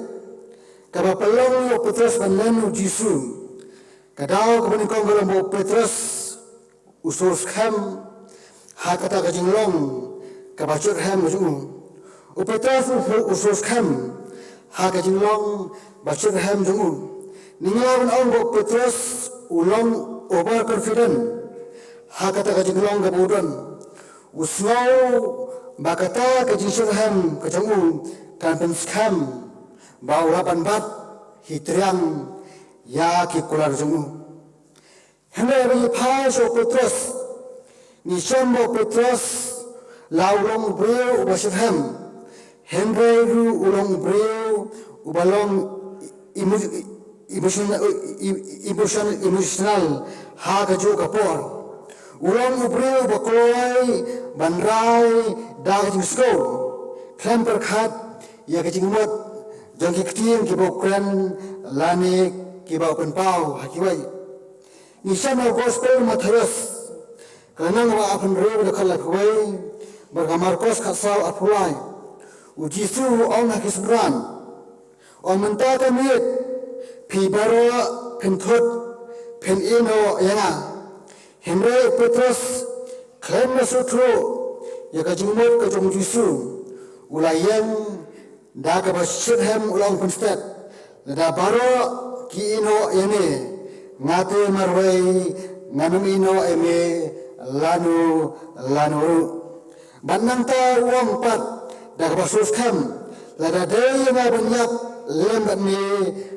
kaba pynlong ïa u Petros ban len u Jisu. Ka daw kaba nyngkong ka long ba u Petros u sur skhem ha kata ka jinglong kaba shitrhem jong u. U Petros u, u sur skhem ha ka jinglong ba shitrhem jong u. Ngi lah ban ong ba u Petros u long overconfident ha kata ka jinglong kaba u don. U sngew ba kata ka jingshitrhem ka jong u kan pynskhem ba u lah ban bat hi triang ïa ki kular jong u. Hynrei haba ngi phai sha u Petros, ngi shem ba u Petros la u long u briew uba shitrhem, hynrei ruh u long u briew uba long emo-, emotion-, emotion-, emotional ha kajuh ka por. U long u briew uba kloi ban rai da ka jingsngew khlem pyrkhat ïa ka jingmut jong ki ktien kiba u kren lane kiba u pynpaw ha kiwei. Ngi shem ha u Gospel u Mathaios, ka lynnong ba arphew, dkhot laiphew wei, bad ka Markos khatsaw, arphew lai. U Jisu u ong ha ki synran, ong, mynta ka miet phi baroh phin thut, phin ïehnoh ïa nga. Hynrei u Petros, khlem da sngewthuh ïa ka jingmut ka jong u Jisu, u la ïeng da kaba shitrhem u la ong pynstet, lada baroh ki ïehnoh ïa me, nga te marwei ngan ym ïehnoh ïa me lano lano ruh. Bad nangta u ong pat da kaba sur skhem, lada dei ïa nga ban ïap lem bad me,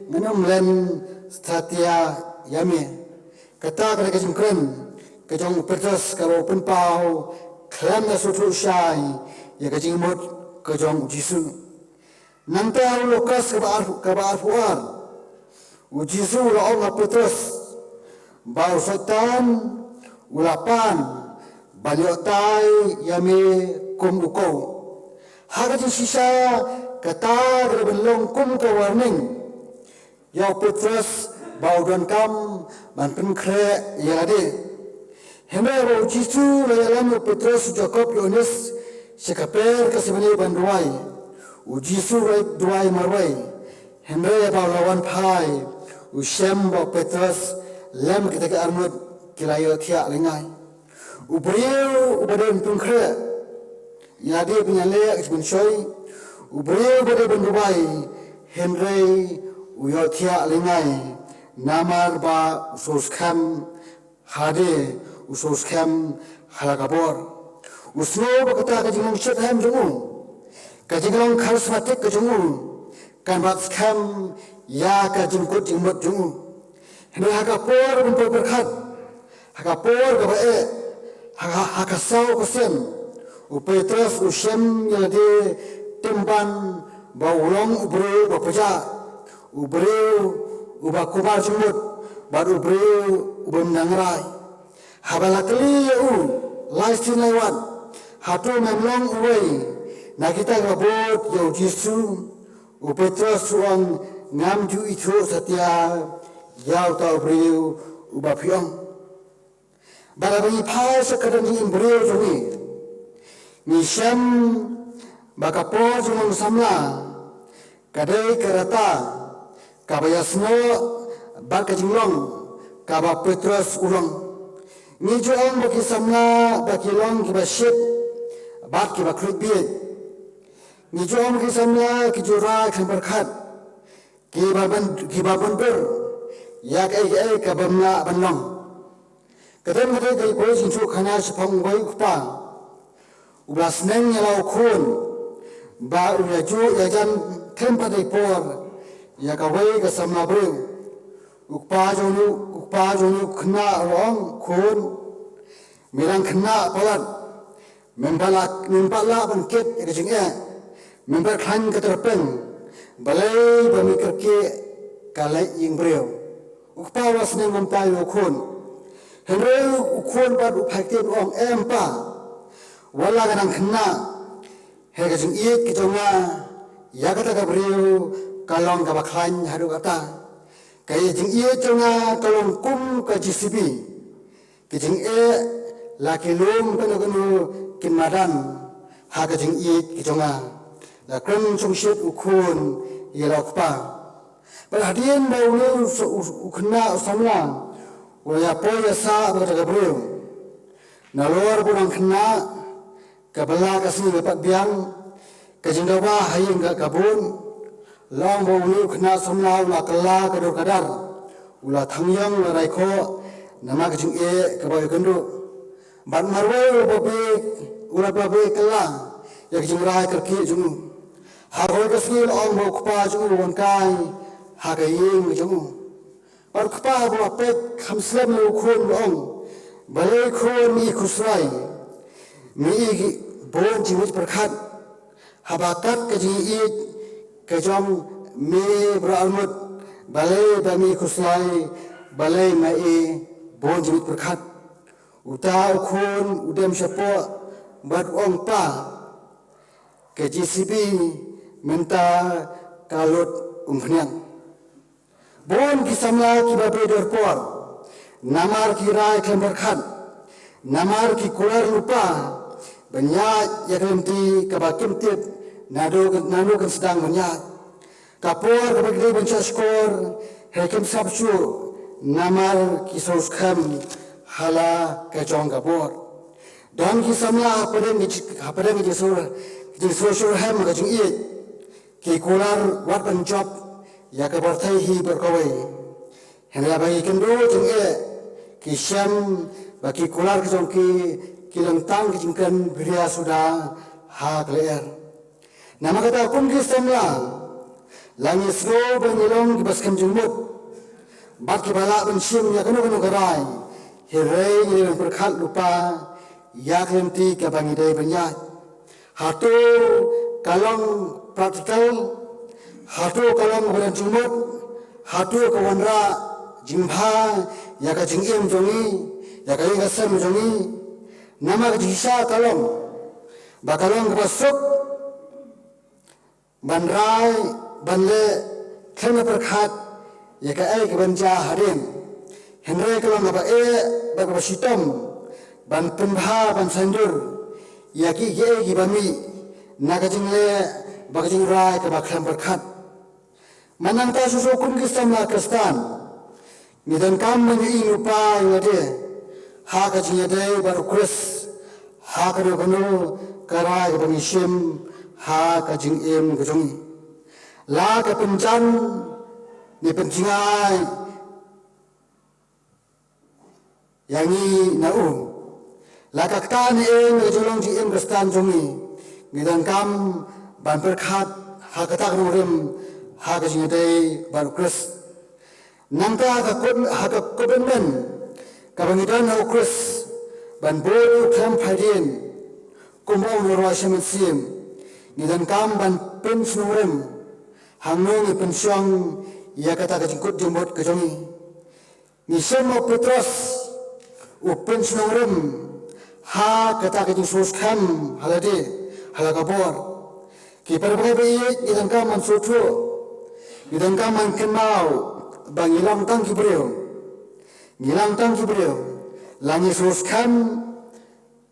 ngan ym len satia ïa me. Kata ka dei ka jingkren ka jong u Petros kaba u pynpaw khlem da sngewthuh shai ïa ka jingmut ka jong u Jisu. Nangta ha u Lukas kaba ar, kaba arphew ar, u Jisu u la ong ha u Petros ba u Soitan u la pan ban ïoh tai ïa me kum u koh. Ha ka jingshisha, kata ka dei ban long kum ka warning ïa u Petros ba u donkam ban pynkhreh ïa lade. Hynrei haba u Jisu u la ïalam ïa u Petros, u Jakob, u Ïoannis sha ka per ka Sebedi ban duwai, u Jisu u la duwai marwei. Hynrei haba u la wan phai, u shem ba u Petros lem kita ki arngut ki la ïohthiah lyngngai. U briew uba dei ban pynkhreh ïa lade ban ïaleh ka jingpynshoi, u briew uba dei ban duwai, hynrei u ïohthiah lyngngai, namar ba u sngewskhem ha lade, u sngewskhem ha la ka bor. U sngew ba kata ka jinglong shitrhem jong u, ka jinglong charismatic ka jong u, kan bat skhem ïa ka jingkut jingmut jong u. Hynrei ha ka por ban poi pyrkhat, ha ka por kaba eh, ha, ha, ha ka saw ka sien, u Petros u shem ïa lade tymmen ba u long u briew uba pyrshah, u briew uba kumar jingmut, bad u briew uba mnang rai. Haba la kylli ïa u lai sien lai wat, hato mem long uwei na kita kiba bud ïa u Jisu? U Petros u ong, ngam ju ithuh satia ïa uta u briew uba phi ong. Bad haba ngi phai sha ka don jingim briew jong ngi, ngi shem ba ka por jong u samla ka dei ka rta kaba ïasnoh bad ka jinglong kaba Petros u long. Ngi ju ong ba ki samla ba ki long kiba shit bad kiba khluit bieit. Ngi ju ong ba ki samla ki ju rai khlem pyrkhat, kiba ban, kiba ban dur ïa kaei kaei kaba ym lah ban long. Ka don kawei ka jingsngewthuh khana shaphang uwei u kpa uba la sneng ïa la u khun ba un ïajuh ïajan khlem pat dei por ïa kawei ka samla briew. U kpa jong u, u kpa jong u khynnah u ong, khun, me dang khynnah palat, mem pat lah, mem pat lah ban kit ïa ka jingeh, mem pat khlaiñ ka tyrpeng, balei ba me kyrkieh ka lait ïing briew. U kpa u la sneng kumta ïa u khun. Hynrei u khun pat u phai ktien u ong, em pa, wat la nga dang khynnah, hynrei ka jingïeit ka jong nga ïa kata ka briew ka long kaba khlaiñ haduh katta. Ka jingïeit jong nga ka long kum ka J C B. Ka jingeh la ki lum kano kano kin madan ha ka jingïeit ka jong nga. La kren shongshit u khun ïa la u kpa. Bad hadien ba une u, u, u khynnah u samla u la ïapoi ïasah bad kata ka briew, nalor ba u dang khynnah, ka bylla ka sngi ka pat biang, ka jingdawa ha ïing ka bun. La ong ba une u khynnah samla u la kylla ka dur ka dar, u la thang ïong, u la rai khoh namar ka jingeh kaba u ïakynduh. Bad marwei u la babe, u la babe kylla ïa ka jingrai kyrkieh jong u. Ha kawei ka sngi la ong ba u kpa jong u u wan kai ha ka ïing jong u. Bad u kpa haba u la peit kham slem ïa u khun u ong, balei khun, me i khuslai, me i bun jingmut pyrkhat? Haba kat ka jingïeit ka jong me baroh arngut, balei ba me i khuslai, balei me i bun jingmut pyrkhat? Uta u khun u dem shapoh bad u ong, pa, ka J C B mynta ka lut umphniang. Bun ki samla kiba beh dorpor namar ki rai khlem pyrkhat, namar ki kular lypa ban ïaid ïa ka lynti kaba kim tip naduh, naduh kan sdang ban ïaid. Ka por kaba ki dei ban shah shkor, hynrei kim sngap shuh namar ki sngewskhem ha la ka jong ka bor. Don ki samla hapdeng ki, hapdeng ki jingsngew, ki jingsngewsih ha ka jingïeit, ki kular wat ban jop ïa ka pyrthei hi baroh kawei. Hynrei haba ki kynduh jingeh, ki shem ba ki kular ki jong ki, ki long tang ki jingkren bria suda ha ka lyer. Namar kata kum ki samla, la ngi sngew ba ngi long kiba skhem jingmut bad kiba lah ban shim ïa kano kano ka rai, hynrei ngi dei ban pyrkhat lypa ïa ka lynti kaba ngi dei ban ïaid. Hato ka long practical? Hato ka long ba don jingmut? Hato ka wanrah jingbha ïa ka jingim jong ngi, ïa ka ïing ka sem jong ngi? Namar ka jingshisha ka long ba ka long kaba suk ban rai, ban leh khlem da pyrkhat ïa kaei kaban jia hadien. Hynrei ka long kaba eh bad kaba shitom ban pynbha, ban saiñdur ïa kiei kiei kiba mih na ka jingleh bad ka jingrai kaba khlem pyrkhat. Mynta shuh shuh kum ki samla Khristan, ngi donkam ban ïohi lypa ïa lade ha ka jingïadei bad u Khrist ha kano kano ka rai kaba ngi shim ha ka jingim ka jong ngi. La ka pynjan ne pynjngai ïa ngi na u. La ka ktah ne em ïa ka jinglong jingim Khristan jong ngi, ngi donkam ban pyrkhat ha kata ka nongrim ha ka jingïadei bad u Khrist. Nangta ha ka kot, ha ka commitment kaba ngi don ha u Khrist ban bud ïa u khlem phai dien, kumba ong u Nongïarap Mynsiem, ngi donkam ban pynshnong rim hangno ngi pynshong ïa kata ka jingkut jingmut ka jong ngi. Ngi shim u Petros u pynshnong rim ha kata ka jingsngewskhem ha lade ha la ka bor. Ki para bangeit ba ïeit, ngi donkam ban sngewthuh, ngi donkam ban kynmaw ba ngi long tang ki briew. Ngi long tang ki briew. La ngi sngewskhem,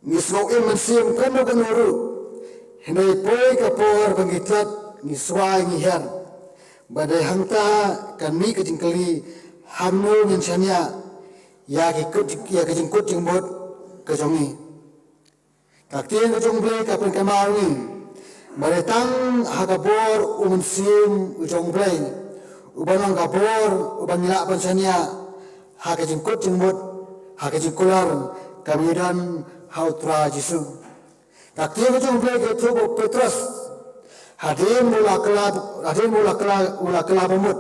ngi sngew im mynsiem kano kano ruh, hynrei poi ka por ba ngi tlot, ngi swai, ngi hiar. Ba dei hangta kan mih ka jingkylli, hangno ngin shaniah ïa ki kut, ïa ka jingkut jingmut ka jong ngi. Ka ktien ka jong u Blei ka pynkynmaw ngi ba dei tang ha ka bor u Mynsiem u jong u Blei uba long ka bor uba ngi lah ban shaniah ha ka jingkut jingmut, ha ka jingkular kaba ngi don ha u Trai Jisu. Ka ktien ka jong u Blei ka ïathuh ba u Petros, hadien ba u la kylla, hadien ba u la kylla, u la kylla ba mut,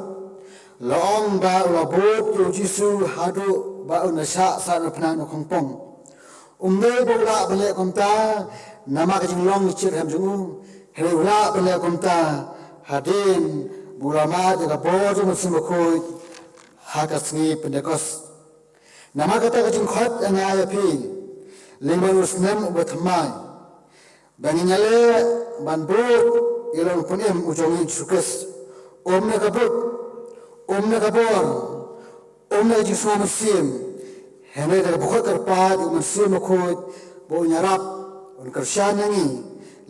la ong ba u la bud ïa u Jisu haduh ba un da shah sah na phna nongkhongpong. Um dei ba u lah ban leh kumta namar ka jinglong shitrhem jong u, hynrei u lah ban leh kumta hadien ba u la mad ïa ka bor jong u Mynsiem Bakhuid ha ka sngi Pentekost. Namar kata ka jingkhot ïa nga ïa phi lyngba u snem uba thymmai, ba ngin ïaleh ban bud ïa la u Nongpynim u jong ngi Jisu Khrist, um na ka buit, um na ka bor, um na ka jingsngew mynsiem, hynrei da ka bukut kyrpad u Mynsiem Bakhuid ba un ïarap, un kyrshan ïa ngi.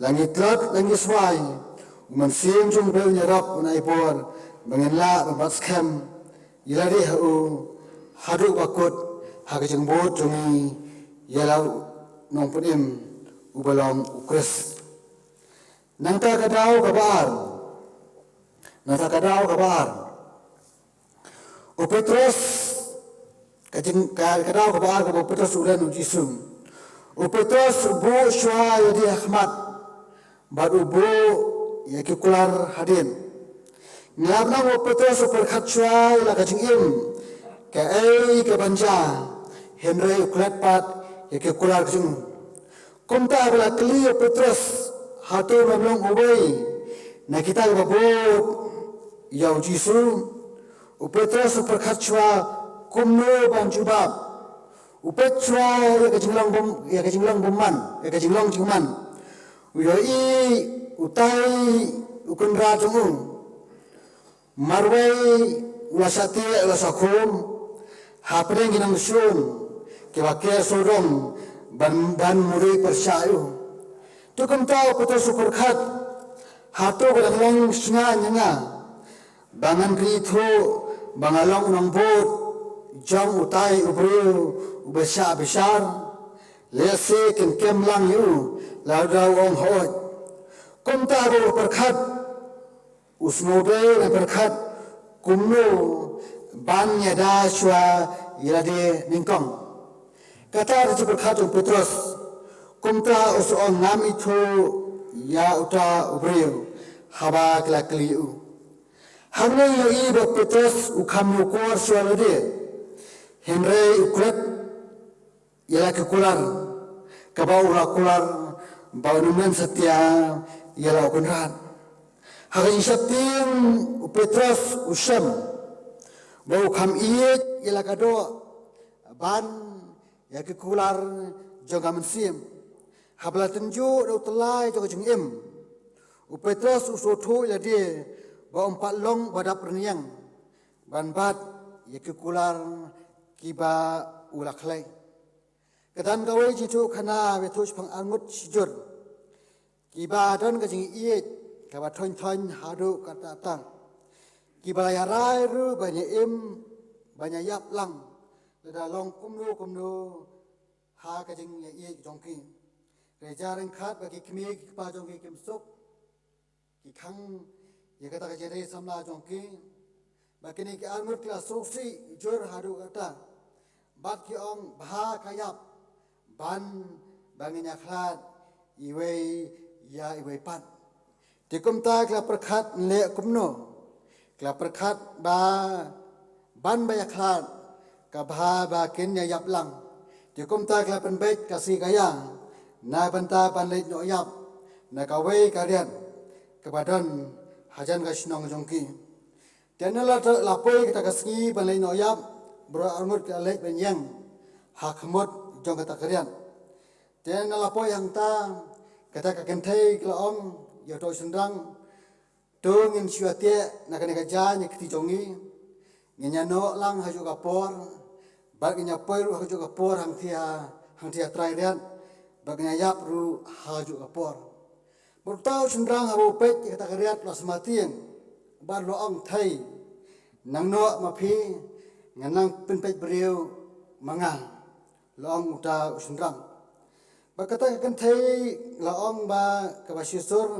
La ngi tlot, la ngi swai, u Mynsiem jong u Blei un ïarap, un ai bor ba ngin lah ban bat skhem ïa lade ha u haduh ba kut ha ka jingbud jong ngi ïa la u Nongpynim uba long u Khrist. Nangta ka daw kaba ar, nangta ka daw kaba ar, u Petros, ka jing, ka, ka daw kaba ar kaba u Petros u len u Jisu. U Petros u buh shuwa ïa lade ha khmat bad u buh ïa ki kular hadien. Ngi la ong ba u Petros u pyrkhat shuwa ïa la ka jingim kaei kaban jia, hynrei u klet pat ïa ki kular ka jong u. Kumta ba la kylli ïa u Petros, hato ngam long uwei na kita kiba bud ïa u Jisu? U Petros u pyrkhat shuwa kumno ban jubab. U peit shuwa ïa ka jinglong bym, ïa ka jinglong bymman, ïa ka jinglong jingman. U ïohi utai u kynrad jong u. Marwei u la shah tieh, u la shah khum hapdeng ki nongshun kiba ker sawdong ban, ban mudui pyrshah ïa u. Te kumta u Petros u pyrkhat, hato ka dang long sngewbha ïa nga ba ngan ri ithuh ba nga long u nongbud jong utai u briew uba shah bishar? Lehse kin kem lang ïa u lada u ong hooid. Kumta ba u pyrkhat, u sngewdei ban pyrkhat kumno ban ïada shuwa ïa lade nyngkong. Kata ka jingpyrkhat jong u Petros. Kumta u sa ong, ngam ithuh ïa uta u briew haba ki la kylli ïa u. Hangne ngi ïohi ba u Petros u kham ñiewkor shuwa ïa lade, hynrei u klet ïa la ki kular kaba u la kular ba un ym len satia ïa la u kynrad. Ha ka jingsheptieng u Petros u shem ba u kham ïeit ïa la ka doh ban ïa ki kular jong ka mynsiem. Haba la tynjuh da u tyllai jong ka jingim, u Petros u sngewthuh ïa lade ba um pat long ba dap rynïeng ban bat ïa ki kular kiba u la khlei. Ka don kawei jingïathuhkhana ba ïathuh shaphang arngut shijur kiba don ka jingïeit kaba thoiñ thoiñ haduh katta katta, kiba la ïarai ruh ban ïa im, ban ïa ïap lang lada long kumno kumno ha ka jingïaieit jong ki. Hynrei jia ryngkat ba ki kmie ki kpa jong ki kim suk, ki khang ïa kata ka jingdei samla jong ki. Ba kine ki arngut ki la sngewsih jur haduh katta. Bad ki ong, bha ka ïap ban ba ngin ïakhlad iwei ïa iwei pat. Te kumta ki la pyrkhat, leh kumno? Ki la pyrkhat ba ban ba ïakhlad ka bha ba kin ïa ïap lang. Te kumta ki la pynbeit ka sngi ka ïa na bynta ban leit noh ïap na kawei ka riat kaba don hajan ka shnong jong ki. Te na la, la poi kata ka sngi ban leit noh ïap, baroh arngut ki la leit ban ïeng ha khmut jong kata ka riat. Te na la poi hangta, kata ka kynthei ka la ong ïa uto u shynrang, to ngin shu ïa teh na kane ka jaiñ ïa ka kti jong ngi. Ngin ïa noh lang ha kajuh ka por, bad ngin ïa poi ruh ha kajuh ka por hangthie, hangthie ha trai riat, bad ngin ïa ïap ruh ha kajuh ka por. Bad uta u shynrang haba u peit ïa kata ka riat u la sma tieng, bad u la ong, thei, nang noh ma phi, ngan nang pynpeit briew ma nga, la ong uta u shynrang. Bad kata ka kynthei la ong ba kaba shisur,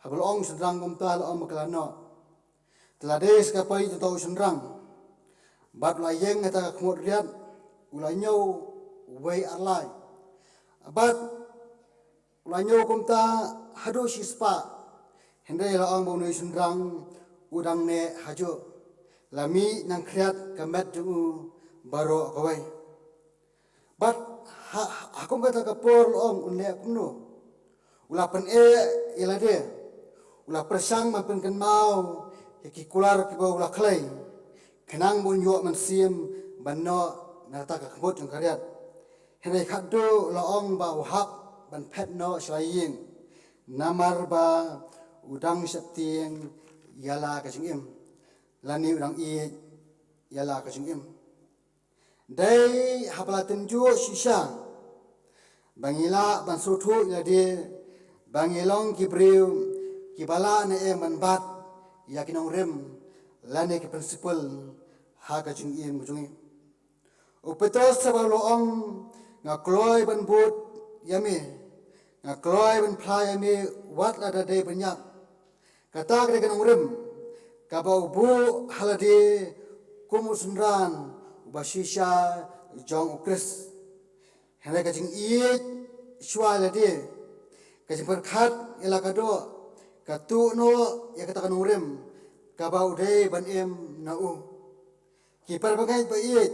haba la ong u shynrang kumta la ong ba ka la noh. Te la dei sa ka peit uta u shynrang, bad u la ïeng ha kata ka khmut riat, u la ñiew wei ar lai. Bad u la ñiew kumta haduh shispah. Hynrei la ong ba une u shynrang u dang neh hajuh. La mih nang khriat ka met jong u baroh kawei. Bad ha, ha kum kata ka por la ong un leh kumno? U la pyneh ïa lade. U la pyrshang ban pynkynmaw ïa ki kular kiba u la khlei, khnang ba un ïoh mynsiem ban noh na kata ka khmut jong ka riat. Hynrei khatduh la ong ba u hap ban phet noh sha la ïing, namar ba u dang sheptieng ïa la ka jingim, lane u dang ïeit ïa la ka jingim. Dei haba la tynjuh shisha ba ngi lah ban sngewthuh ïa lade ba ngi long ki briew kiba lah ne em ban bat ïa ki nongrim lane ki principle ha ka jingim jong ngi. U Petros haba u la ong, nga kloi ban bud ïa me, nga kloi ban phla ïa me wat lada dei ban ïap. Kata ka dei ka nongrim kaba u buh ha lade kum u synran uba shisha jong u Khrist. Hynrei ka jingïeit shuwa ïa lade, ka jingpyrkhat ïa la ka doh, ka tuh noh ïa kata ka nongrim kaba u dei ban im na u. Ki parabangeit ba ïeit,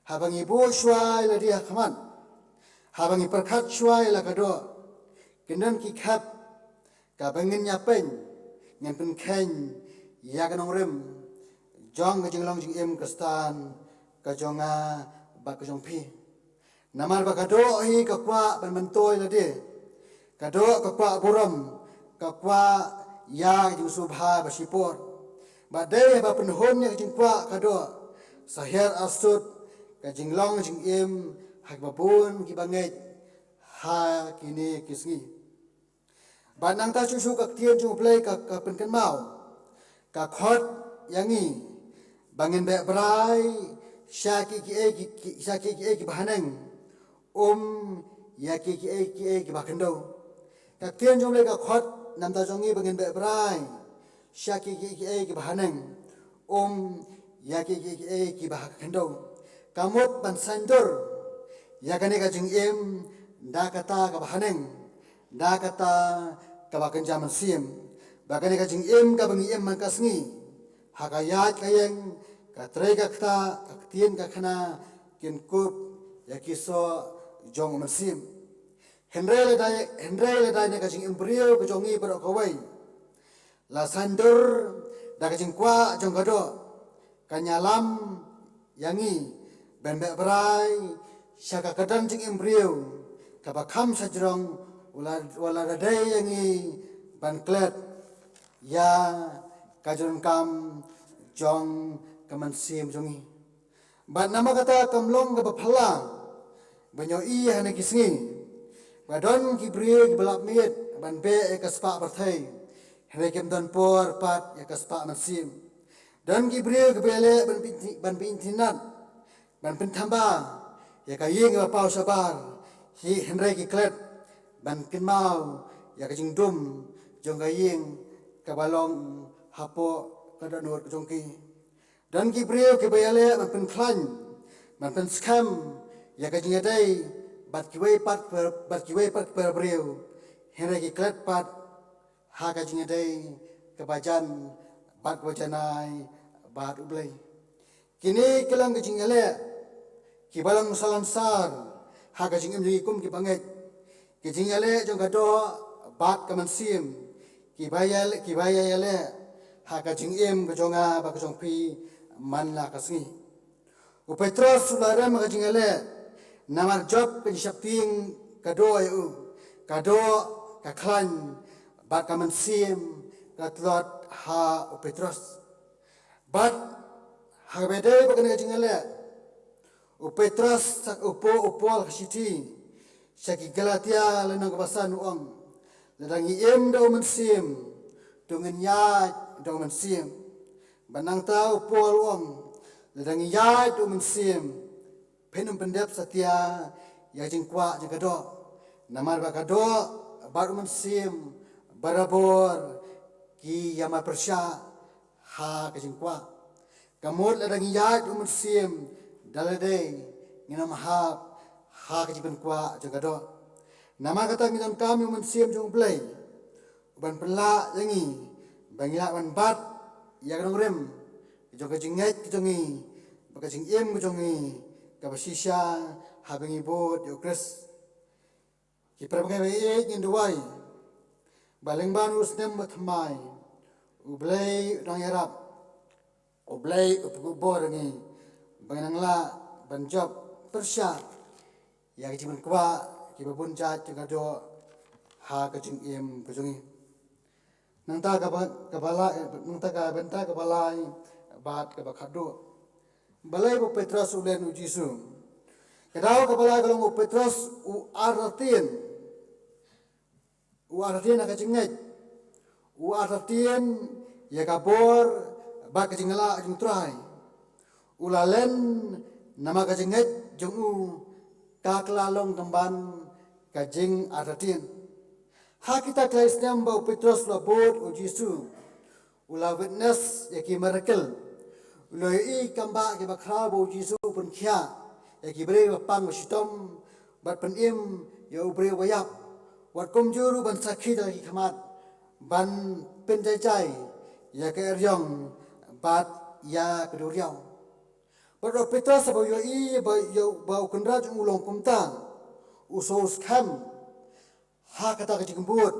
haba ngi buh shuwa ïa lade ha khmat, haba ngi pyrkhat shuwa ïa la ka doh, kin don ki khep kaba ngin ïa pyn, ngin pynkheiñ ïa ka nongrim jong ka jinglong jingim Khristan ka jong nga bad ka jong phi. Namar ba ka doh hi ka kwah ban myntoi lade. Ka doh ka kwah burom, ka kwah ïa ka jingsngewbha ba shipor. Bad dei ba pynhun ïa ka jingkwah ka doh, sa hiar arsut ka jinglong jingim ha kiba bun kiba ngeit ha kine ki sngi. Bad nangta shuh shuh ka ktien jong U Blei ka, ka pynkynmaw, ka khot ïa ngi ba ngin beh brai sha ki, ki, ki, ki, sha ki, ki, kiba haneng, um ïa ki, ki, ki, kiba khyndew. Ka ktien jong U Blei ka khot namta jong ngi ba ngin beh brai sha ki, ki, ki, kiba haneng, um ïa ki, ki, ki, kiba khyndew. Ka mut ban saiñdur ïa kane ka jingim da kata kaba haneng, da kata kaba kynja mynsiem, ba kane ka jingim kaba ngi im man ka sngi, ha ka ïaid ka ïeng, ka trei ka ktah, ka ktien ka khana, kin kup ïa ki soh jong u mynsiem. Hynrei lada, hynrei lada ïa ka jingim briew ka jong ngi baroh kawei la saiñdur da ka jingkwah jong ka doh, kan ïalam ïa ngi ban beh brai sha ka kyrdan jingim briew kaba kham shajrong, wat la, wat la dei ïa ngi ban klet ïa ka jingdonkam jong ka mynsiem jong ngi. Bad namar kata kam long kaba phylla ban ïohi ha kine ki sngi ba don ki briew kiba lap miet ban beh ïa ka spah pyrthei, hynrei kim don por pat ïa ka spah mynsiem. Don ki briew kiba ïaleh ban pyn-, ban pyntynnat, ban pynthamba ïa ka ïing ba paw shabar, hi hynrei ki klet ban kynmaw ïa ka jingdum jong ka ïing kaba long hapoh ka dohnud ka jong ki. Don ki briew kiba ïaleh ban pynkhlaiñ, ban pynskhem ïa ka jingïadei bad kiwei pat, bad kiwei pat ki para briew, hynrei ki klet pat ha ka jingïadei kaba jan bad kaba janai bad U Blei. Kine ki long ki jingïaleh kiba long salonsar ha ka jingim jong ngi kum ki bangeit. Ki jingïaleh jong ka doh bad ka mynsiem kiba ïa, kiba ïa ïaleh ha ka jingim ka jong nga bad ka jong phi man la ka sngi. U Petros u la rem ha ka jingïaleh namar jop ka jingsheptieng ka doh ïa u, ka doh, ka khlaiñ bad ka mynsiem ka tlot ha u Petros. Bad ha kaba ïadei bad kane ka jingïaleh, u Petros, u Pau-, u Paul ha ka shithi sha ki Galatia lynnong kaba san u ong, lada ngi im da u Mynsiem, to ngin ïaid da u Mynsiem. Bad nangta u Paul u ong, lada ngi ïaid da u Mynsiem, phin ym pyndep satia ïa ka jingkwah jong ka doh. Namar ba ka doh bad u Mynsiem barabor ki ïamar pyrshah ha ka jingkwah. Ka mut lada ngi ïaid da u Mynsiem, da lade ngin ym hap ha ka jingpynkwah jong ka doh. Namar kata ngi donkam ïa u Mynsiem jong U Blei uban pynlah ïa ngi ba ngin lah ban bat ïa ka nongrim jong ka jingngeit ka jong ngi bad ka jingim ka jong ngi kaba shisha haba ngi bud ïa u Khrist. Ki para bangeit ba ïeit, ngin duwai ba lyngba une u snem ba thymmai, U Blei u dang ïarap, U Blei u pynkup bor ïa ngi ba ngin nang lah ban jop pyrshah ïa ki jingpynkwah kiba bun jait jong ka doh ha ka jingim ka jong ngi. Nangta kaba, kaba lai, nangta ka bynta kaba lai bad kaba khatduh. Balei ba u Petros u len u Jisu? Ka daw kaba lai ka long, u Petros u artatien. U artatien ha ka jingngeit. U artatien ïa ka bor bad ka jinglah jong u Trai. U la len namar ka jingngeit jong u ka la long tymmen ka jingartatien. Ha kita ki lai snem ba u Petros u la bud u Jisu, u la witness ïa ki miracle. U la ïohi kam ba kiba khraw ba u Jisu u pynkhiah ïa ki briew ba pang ba shitom, bad pynim ïa u briew ba ïap. Wat kumjuh ruh ban sakhi da la ki khmat, ban pynjaijai ïa ka eriong bad ïa ka duriaw. Bad u Petros haba u ïohi ba, ïa, ba u Kynrad jong u u long kumta, u sngewskhem ha kata ka jingbud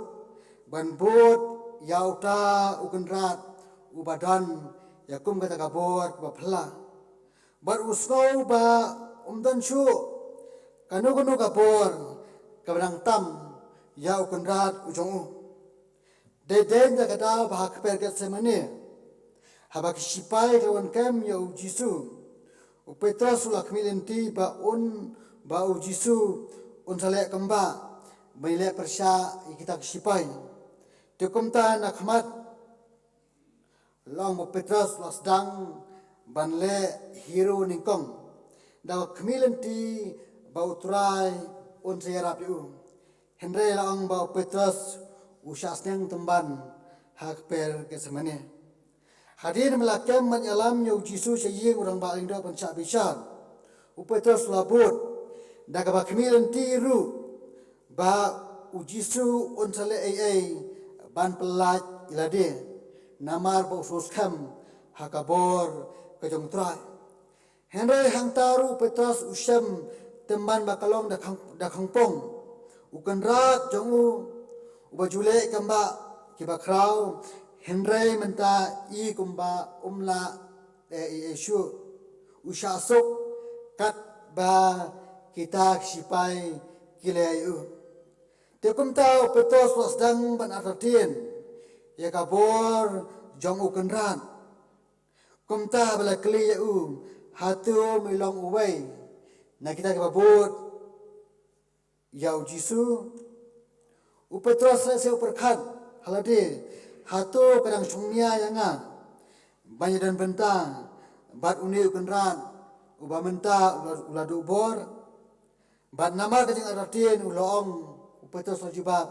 ban bud ïa uta u Kynrad uba don ïa kum kata ka bor kaba phylla. Bad u sngew ba um don shuh kano kano ka bor kaba dang tam ïa u Kynrad u jong u. Dei dei da ka daw ba ha kper Gethsemane, haba ki sipai ki la wan kem ïa u Jisu, u Petros u la khmih lynti ba un, ba u Jisu un sa leh kumba ba ïaleh pyrshah ïa kita ki sipai. Te kumta na khmat, long ba u Petros u la sdang ban leh hi ruh nyngkong, da u khmih lynti ba u Trai un sa ïarap ïa u. Hynrei la ong ba u Petros u shah sneng tymmen ha kper Gethsemane. Hadien ba la kem ban ïalam ïa u Jisu sha ïing u rangbah lyngdoh ban shah bishar, u Petros u la bud da kaba khmih lynti ruh ba u Jisu un sa leh ei ei ban pyllait ïa lade, namar ba u sngewskhem ha ka bor ka jong u Trai. Hynrei hangta ruh u Petros u shem tymmen ba ka long da khang, da khangpong u Kynrad jong u, uba ju leh kam ba kiba khraw, hynrei mynta i kumba um lah leh ei ei shuh. U shah suk katba kita ki sipai ki leh ïa u. Te kumta u Petros u la sdang ban artatien ïa ka bor jong u Kynrad. Kumta ba la kylli ïa u, hato me long uwei na kita kiba bud ïa u Jisu? U Petros lehse u pyrkhat ha lade, hato ka dang shongnia ïa nga ban ïadon bynta bad une u Kynrad uba mynta u la, u la duh bor? Bad namar ka jingartatien u la ong, u Petros u la jubab,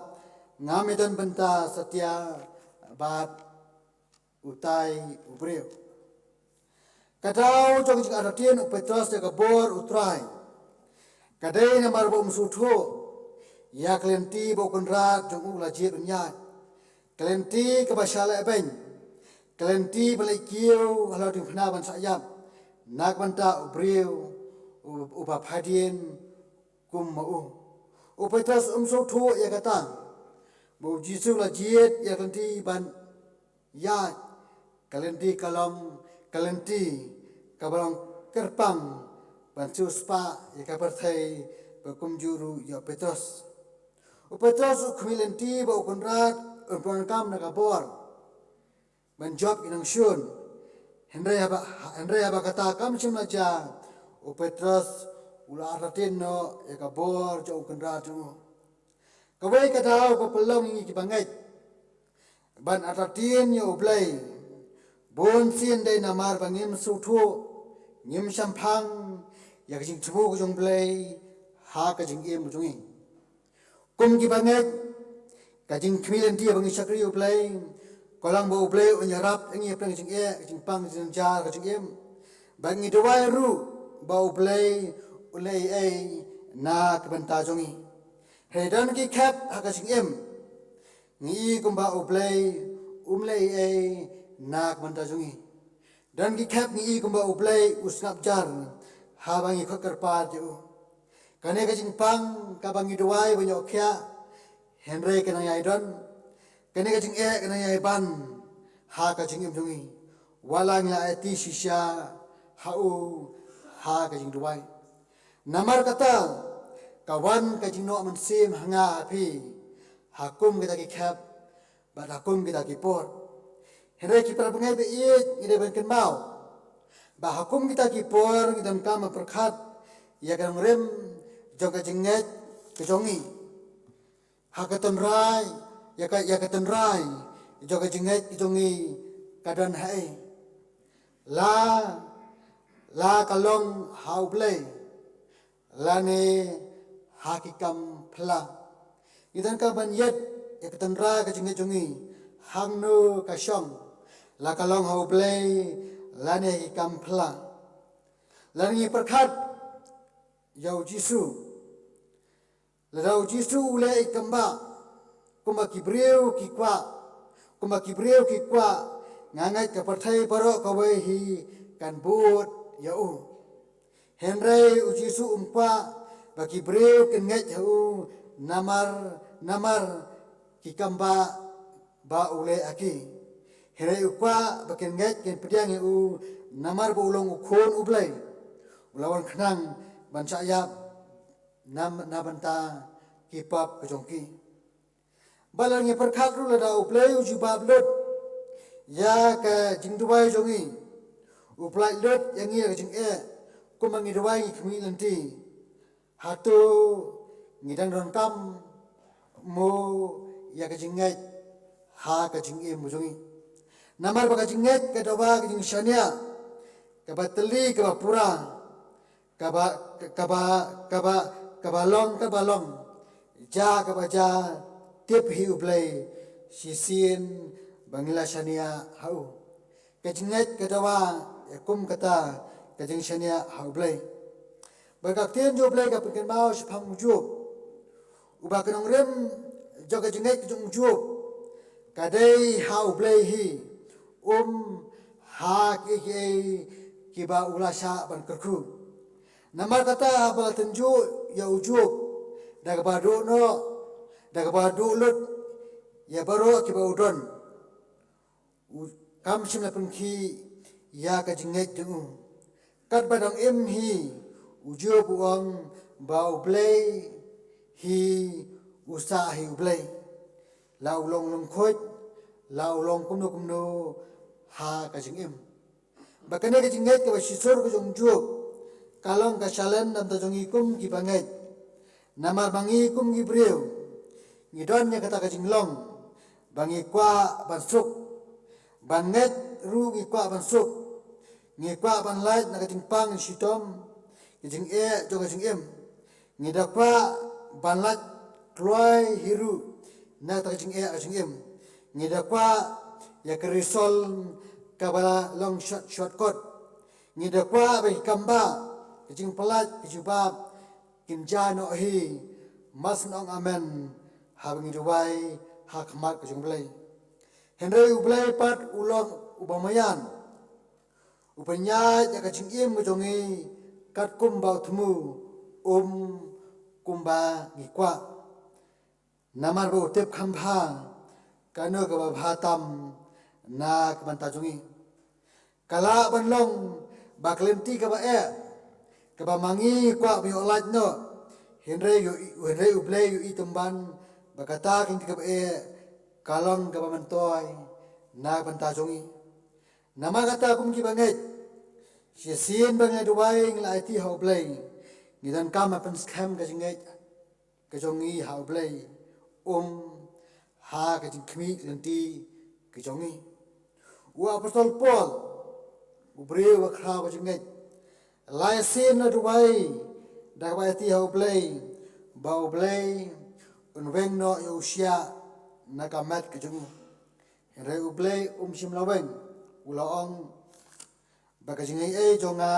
ngam ïadon bynta satia bad utai u briew. Ka daw jong ka jingartatien u Petros ïa ka bor u Trai ka dei namar ba um sngewthuh ïa ka lynti ba u kynrad jong u la jied un ïaid. Ka lynti kaba shah lehbeiñ, ka lynti ba leit kiew halor diengphna ban shah ïap na ka bynta u briew u, uba phadien kum ma u. U Petros um sngewthuh ïa kata ba u Jisu la jied ïa ka lynti ban ïaid. Ka lynti ka long ka lynti kaba long kyrpang ban siewspah ïa ka pyrthei bad kumjuh ruh ïa u Petros. U Petros u khmih lynti ba u kynrad un pyndonkam na ka bor ban jop ki nongshun. Hynrei haba, hynrei haba kata kam shym la jia, u Petros u la artatien noh ïa ka bor jong u kynrad jong u. Kawei ka daw ka pynlong ïa ngi kiba ngeit ban artatien ïa U Blei, bunsien dei namar ba ngim sngewthuh, ngim shemphang ïa ka jingthmu ka jong U Blei ha ka jingim ka jong ngi. Kum kiba ngeit, ka jingkhmih lynti ba ngi shakri U Blei ka long ba U Blei un ïarap ïa ngi hapdeng ka jingeh, ka jingpang, ka jingjynjar ka jingim. Ba ngi duwai ruh ba U Blei un leh ei ei na ka bynta jong ngi. Hynrei don ki khep ha ka jingim ngi i kumba U Blei um leh ei ei na ka bynta jong ngi. Don ki khep ngi i kumba U Blei u sngap jar haba ngi khot kyrpad ïa u. Kane ka jingpang kaba ngi duwai ban ïoh khiah, hynrei ka nang ïai don. Kane ka jingeh ka nang ïai ban ha ka jingim jong ngi, wat la ngi la aiti shisha ha u ha ka jingduwai. Namar kata ka wan ka jingnoh mynsiem ha nga ha phi ha kum kita ki khep bad ha kum kita ki por. Hynrei ki para bangeit ba ïeit, ngi dei ban kynmaw ba ha kum kita ki por ngi donkam ban pyrkhat ïa ka nongrim jong ka jingngeit ka jong ngi. Ha ka tynrai, ïa ka, ïa ka tynrai jong ka jingngeit ka jong ngi ka don ha ei? La, la ka long ha U Blei lane ha ki kam phylla? Ngi donkam ban ïeit ïa ka tynrai ka jingngeit jong ngi, hangno ka shong, la ka long ha U Blei lane ha ki kam phylla? Lane ngi pyrkhat ïa U Jisu. Lada U Jisu u leh ïa ki kambah kumba ki briew ki kwah, kumba ki briew ki kwah, nga ngeit ka pyrthei baroh kawei hi kan bud ïa u. Hynrei U Jisu um kwah ba ki briew kin ngeit ha u namar, namar ki kambah ba u leh ha ki. Hynrei u kwah ba kin ngeit, kin pdiang ïa u namar ba u long u Khun U Blei, u la wan khnang ban shah ïap na, na bynta ki pop ka jong ki. Bad lada ngi pyrkhat ruh, lada U Blei u jubab lut ïa ka jingduwai jong ngi, u pyllait lut ïa ngi ïa ka jingeh kumba ngi duwai, ngi khmih lynti, hato ngi dang donkam mo ïa ka jingngeit ha ka jingim jong ngi? Namar ba ka jingngeit ka dawa ka jingshaniah kaba tylli, kaba pura, kaba, kaba, kaba, kaba long, kaba long, jia kaba jia, tip hi U Blei, shisien ba ngi la shaniah ha u. Ka jingngeit ka dawa ïa kum kata ka jingshaniah ha U Blei. Bad ka ktien jong U Blei ka pynkynmaw shaphang u Job, uba ka nongrim jong ka jingngeit ka jong u Job ka dei ha U Blei hi, um ha kiei kiei kiba u la shah ban kyrkhu. Namar kata haba la tynjuh ïa u Job da kaba duh noh, da kaba duh lut ïa baroh kiba u don, u kam shym la pynkhih ïa ka jingngeit jong u. Katba dang im hi, u Job u ong ba U Blei hi, u sah hi U Blei, la u long lyngkhuid, la u long kumno kumno ha ka jingim. Ba kane ka jingngeit kaba shisur ka jong u Job ka long ka challenge na bynta jong ngi kum kiba ngeit. Namar ba ngi kum ki briew ngi don ïa kata ka jinglong ba ngi kwah ban suk, ban ngeit ruh ngi kwah ban suk, ngi kwah ban lait na ka jingpang shitom, ka jingeh jong ka jingim. Ngi da kwah ban lait kloi hi ruh na kata ka jingeh ka jingim. Ngi da kwah ïa ka result kaba long short, shortcut. Ngi da kwah ba ki kambah, ka jingpyllait, ka jubab kin jia noh hi. Mar shu ong amen haba ngi duwai ha khmat ka jong U Blei. Hynrei U Blei pat u long uba maïan, u pynïaid ïa ka jingim ka jong ngi katkum ba u thmu, um kumba ngi kwah. Namar ba u tip kham bha kano kaba bha tam na ka bynta jong ngi. Ka lah ban long ba ka lynti kaba eh, kaba ma ngi kwah ban ïoh lait noh, hynrei ïoh, hynrei U Blei u ïohi tymmen ba kata ka lynti kaba eh ka long kaba myntoi na ka bynta jong ngi. Namar kata, kum kiba ngeit, shisien ba ngi duwai ngi la aiti ha U Blei, ngi donkam ban pynskhem ka jingngeit ka jong ngi ha U Blei, um ha ka jingkhmih lynti ka jong ngi. U Apostol Paul u briew ba khraw ka jingngeit, la shisien la duwai da kaba aiti ha U Blei ba U Blei un weng noh ïa u shiah na ka met ka jong u. Hynrei U Blei um shym la weng, u la ong ba ka jingaiei jong nga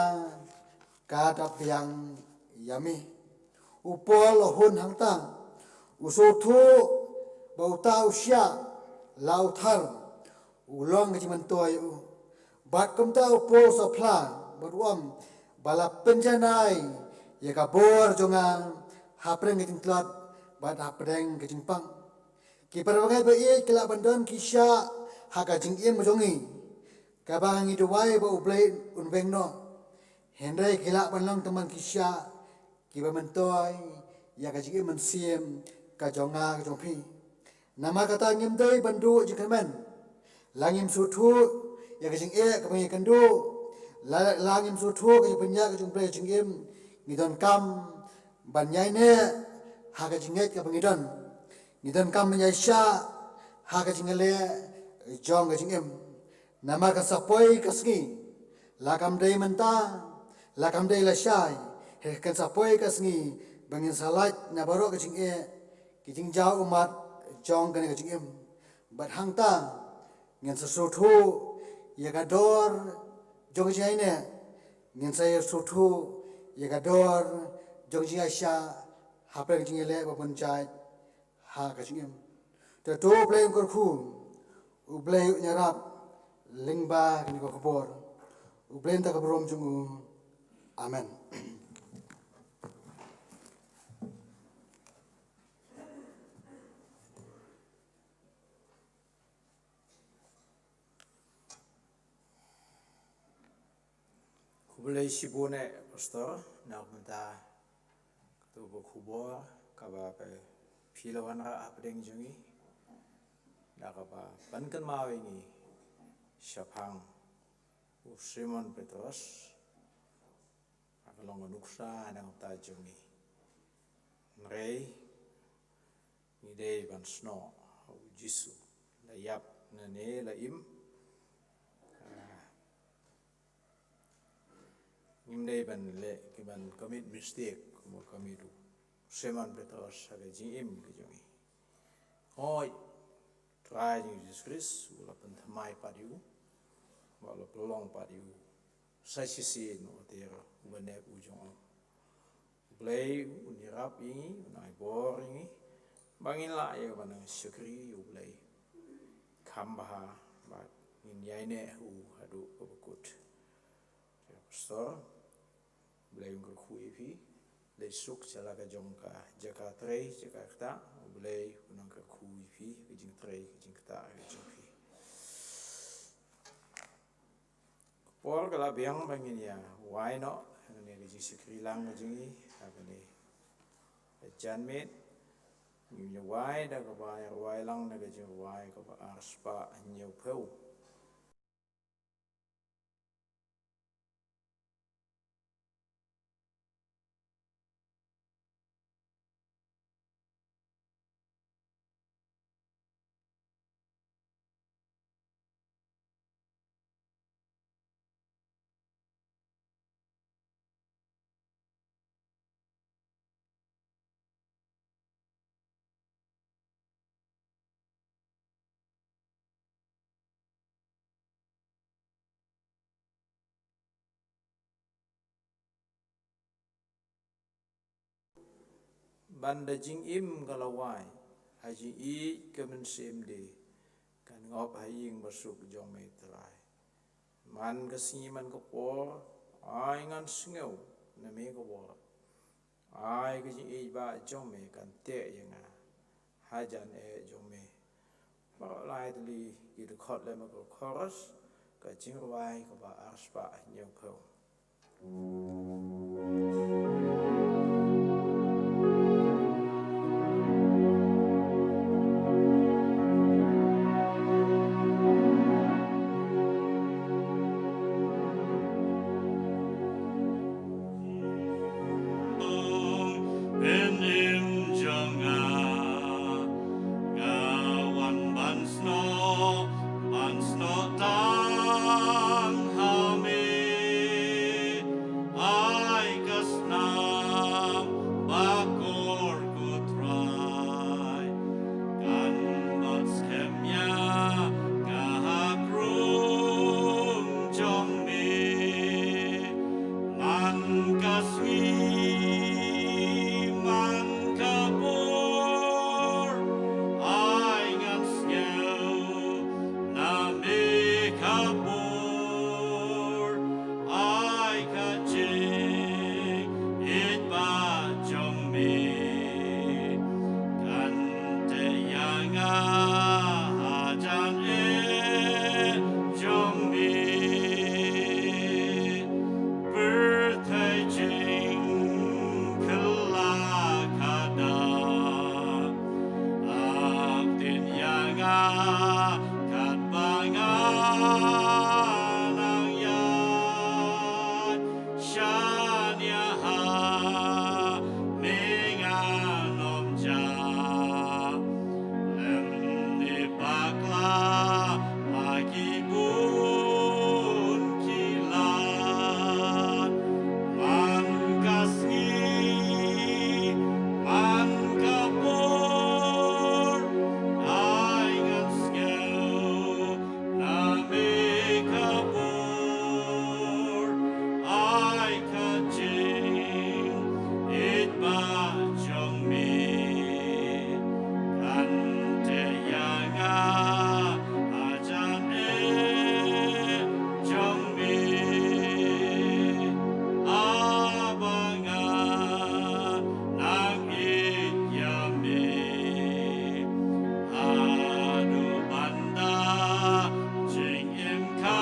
ka dap biang ïa me. U Paul u hun hangta, u sngewthuh ba uta u shiah la u thar u long ka jingmyntoi ïa u. Bad kumta u Paul u sa phla bad u ong ba la pynjanai ïa ka bor jong nga hapdeng ka jingtlot bad hapdeng ka jingpang. Ki para bangeit ba ïeit, ki lah ban don ki shiah ha ka jingim jong ngi kaba ngi duwai ba U Blei un weng noh. Hynrei ki lah ban long tymmen ki shiah kiba myntoi ïa ka jingim mynsiem ka jong nga ka jong phi. Namar kata ngim dei ban duh jingkyrmen. La ngim sngewthuh ïa ka jingeh kaba ngi kynduh, la, la ngim sngewthuh ka jingpynïaid ka jong U Blei ha ka jingim, ngi donkam ban ïaineh ha ka jingngeit kaba ngi don. Ngi donkam ban ïaishah ha ka jingïaleh jong ka jingim. Namar kan sa poi ka sngi, la kam dei mynta, la kam dei lashai, hynrei kan sa poi ka sngi ba ngin sa lait na baroh ka jingeh, ka jingjaw ummat jong kane ka jingim. Bad hangta ngin sa sngewthuh ïa ka dor jong ka jingïaineh, ngin sa ïa sngewthuh ïa ka dor jong ka jingïaishah hapdeng ka jingïaleh ba bun jait ha ka jingim. Te to U Blei un kyrkhu, U Blei un ïarap lyngba kane ka khubor. U Blei un da ka burom jong u. Amen. Khublei shibun eh Pastor, na ka bynta kato ka khubor kaba phi la wanrah hapdeng jong ngi, da kaba pynkynmaw ïa ngi shaphang u Simon Petros, ka long ka nuksa na ka bynta jong ngi. Hynrei ngi dei ban snoh ha u Jisu, la ïap ne la im. Ah, ngim dei ban leh, ki ban commit mistake kumba commit u Simon Petros ha ka jingim ka jong ngi. Hooid, Trai jong ngi Jisu Khrist u la pynthymmai pat ïa u, bad u la pynlong pat ïa u sa shisien u ter u bneng u jong u. U Blei un ïarap ïa ngi, un ai bor ïa ngi ba ngin lah ïa ka ban nang shakri ïa U Blei kham bha bad ngin ïaineh ha u haduh kaba kut. Pastor, U Blei un kyrkhu ïa phi. Leit suk sha la ka jong ka jaka trei jaka ktah. U Blei un nang kyrkhu ïa phi ka jingtrei ka jingktah ka jong phi. Ka por ka la biang ba ngin ïa wai noh ha kane ka jingshakri lang ka jong ngi ha kane ka janmiet. Ngin ïa wai da kaba ïa wai lang da ka jingrwai kaba ar spah hynñiew phew. Ban da jingim ka lawei ha jingïeit ka mynsiem de kan ngop ha ïing basuk jong me Trai. Man ka sngi man ka por ai ngan sngew na me ka bor. Ai ka jingïeit ba jong me kan teh ïa nga hajan eh jong me. Ba lai tylli ki dkhot lem ka chorus ka jingrwai kaba arspah hynñiewphew. Pynïm jong nga, nga wan ban snoh, ban snoh tang ha me. Ai ka snam ba kor ko Trai, kan bat skhem ïa nga ha krung jong me. Man ka sngi man ka por ai ngan sngew na me ka bor. Ai ka jingïeit ba jong me kan teh ïa nga hajan eh jong me. Pyrthei jingkylla ka da ap tin ïa nga katba nga nang ïaid. Shaniah ha me ngan ym jah. Lymne bakla ha ki bun ki lad. Man ka sngi man ka por ai ngan sngew na me ka bor. Ai ka jingïeit ba jong me kan teh ïa nga hajan eh jong me. Haba nga nang ïeit ïa me haduh ban da jingim ka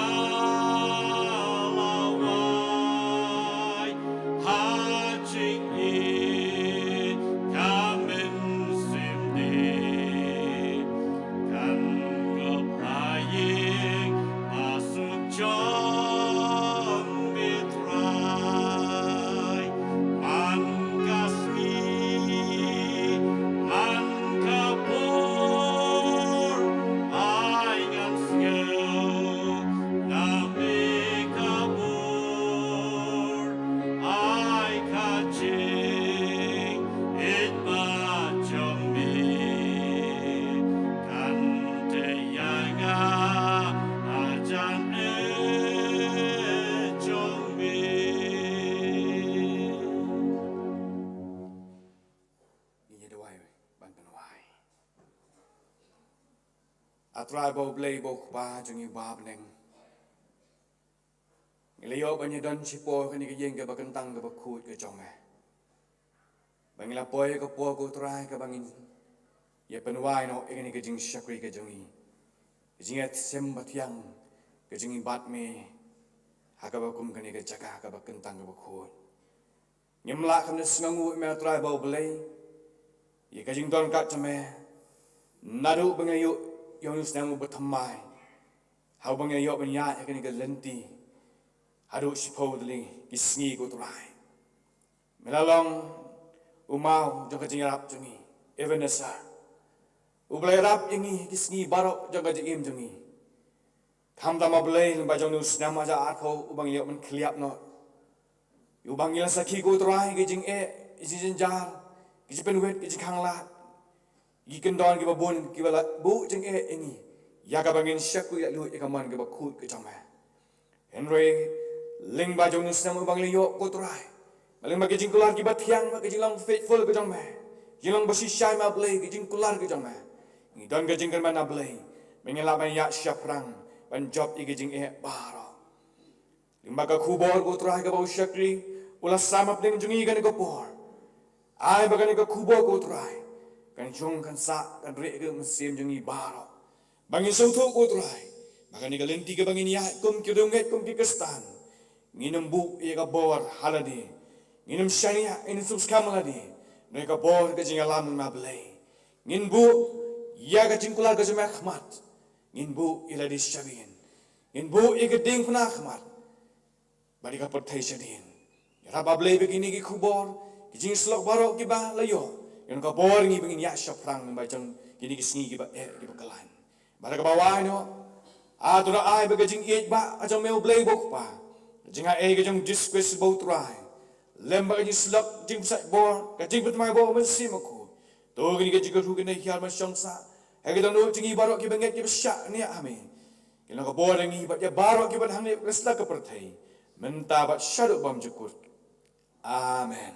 lawei. Ha jingïeit ka mynsiem de kan ngop ha ïing basuk jong me Trai. Man ka sngi man ka por ai ngan sngew na me ka bor. Ai ka jingïeit ba jong me kan teh ïa nga hajan eh jong me. Ngin ïa duwai ban pynwai. A Trai ba U Blei ba U Kpa jong ngi ba ha bneng. Ngi la ïoh ban ïadon shipor ha kane ka ïing kaba kyntang kaba khuid ka jong me. Ba ngi la poi ha ka por ko Trai kaba ngin ïa pynwai noh ïa kane ka jingshakri ka jong ngi. Ka jingïasyllok bathiang ka jong ngi bad me ha kaba kum kane ka jaka kaba kyntang kaba khuid. Ngim lah kham da sngewnguh ïa me Trai ba U Blei ïa ka jingdon kat jong me. Naduh ba ngi la ïoh ïa une u snem uba thymmai, haba ngi la ïoh ban ïaid ha kane ka lynti haduh shiphew tylli ki sngi ko Trai. Me la long u maw jong ka jingïarap jong ngi, Ebenezer. U Blei ïarap ïa ngi ki sngi baroh jong ka jingim jong ngi. Khamtam A Blei lyngba jong une u snem hajar arphew uba ngi la ïoh ban khylliap noh. Uba ngi la sakhi ko Trai ki jingeh, ki jingjynjar, ki jingpynwit, ki jingkhanglad, ki kyndon kiba bun kiba la buh jingeh ïa ngi ïa kaba ngin shakri ïa ka mon kaba khuid ka jong me. Hynrei lyngba jong une u snem uba ngi la ïoh ko Trai, lyngba ki jingkular kiba thiang bad ki jinglong faithful ka jong me, Jinglong ba shisha ma Blei, ka jingkular ka jong me. Ngi don ka jingkyrmen na Blei. Me ngi lah ban ïa shaphrang ban jop ïa ka jingeh baroh. Lyngba ka khubor ko Trai kaba u shakri u la sam hapdeng jong ngi kane ka por. Ai ba kane ka khubor ko Trai kan jong kan sah kan rieh ka mynsiem jong ngi baroh. Ba ngin sngewthuh ko Trai ba kane ka lynti kaba ngin ïaid kum ki riewngeit, kum ki Khristan, ngin ym buh ïa ka bor ha lade. Ngin ym shaniah, ngin ym sngewskhem ha lade. Ngi ka bor ka jingïalam na Blei. Ngin buh ïa ka jingkular ka jong me ha khmat. Ngin buh ïa lade sha beiñ. Ngin buh ïa ka diengphna ha khmat. Bad ïa ka pyrthei shadien. Ïarap ba Blei ba kine ki khubor, ki jingïasyllok baroh kiba la ïoh, ïa ka bor ngi ba ngin ïaid shaphrang ba jong kine ki sngi kiba eh kiba khlaiñ. Bad kaba wai noh, to ai ba ka jingïeit ba ka jong me U Blei U Kpa, ka jingaiei ka jong Jisu Khrist U Trai, lem bad ka jingïasyllok, jingpynsah bor, ka jingpynthymmai bor Mynsiem Bakhuid. To kine ki jingkyrkhu kine ki ïar ban shong sah ha ki dohnud jong ngi baroh kiba ngeit kiba shaniah ha me. Kin long ka bor ïa ngi bad ïa baroh kiba hangne ha ka pyrthei, mynta bad shaduh bymjukut. Amen.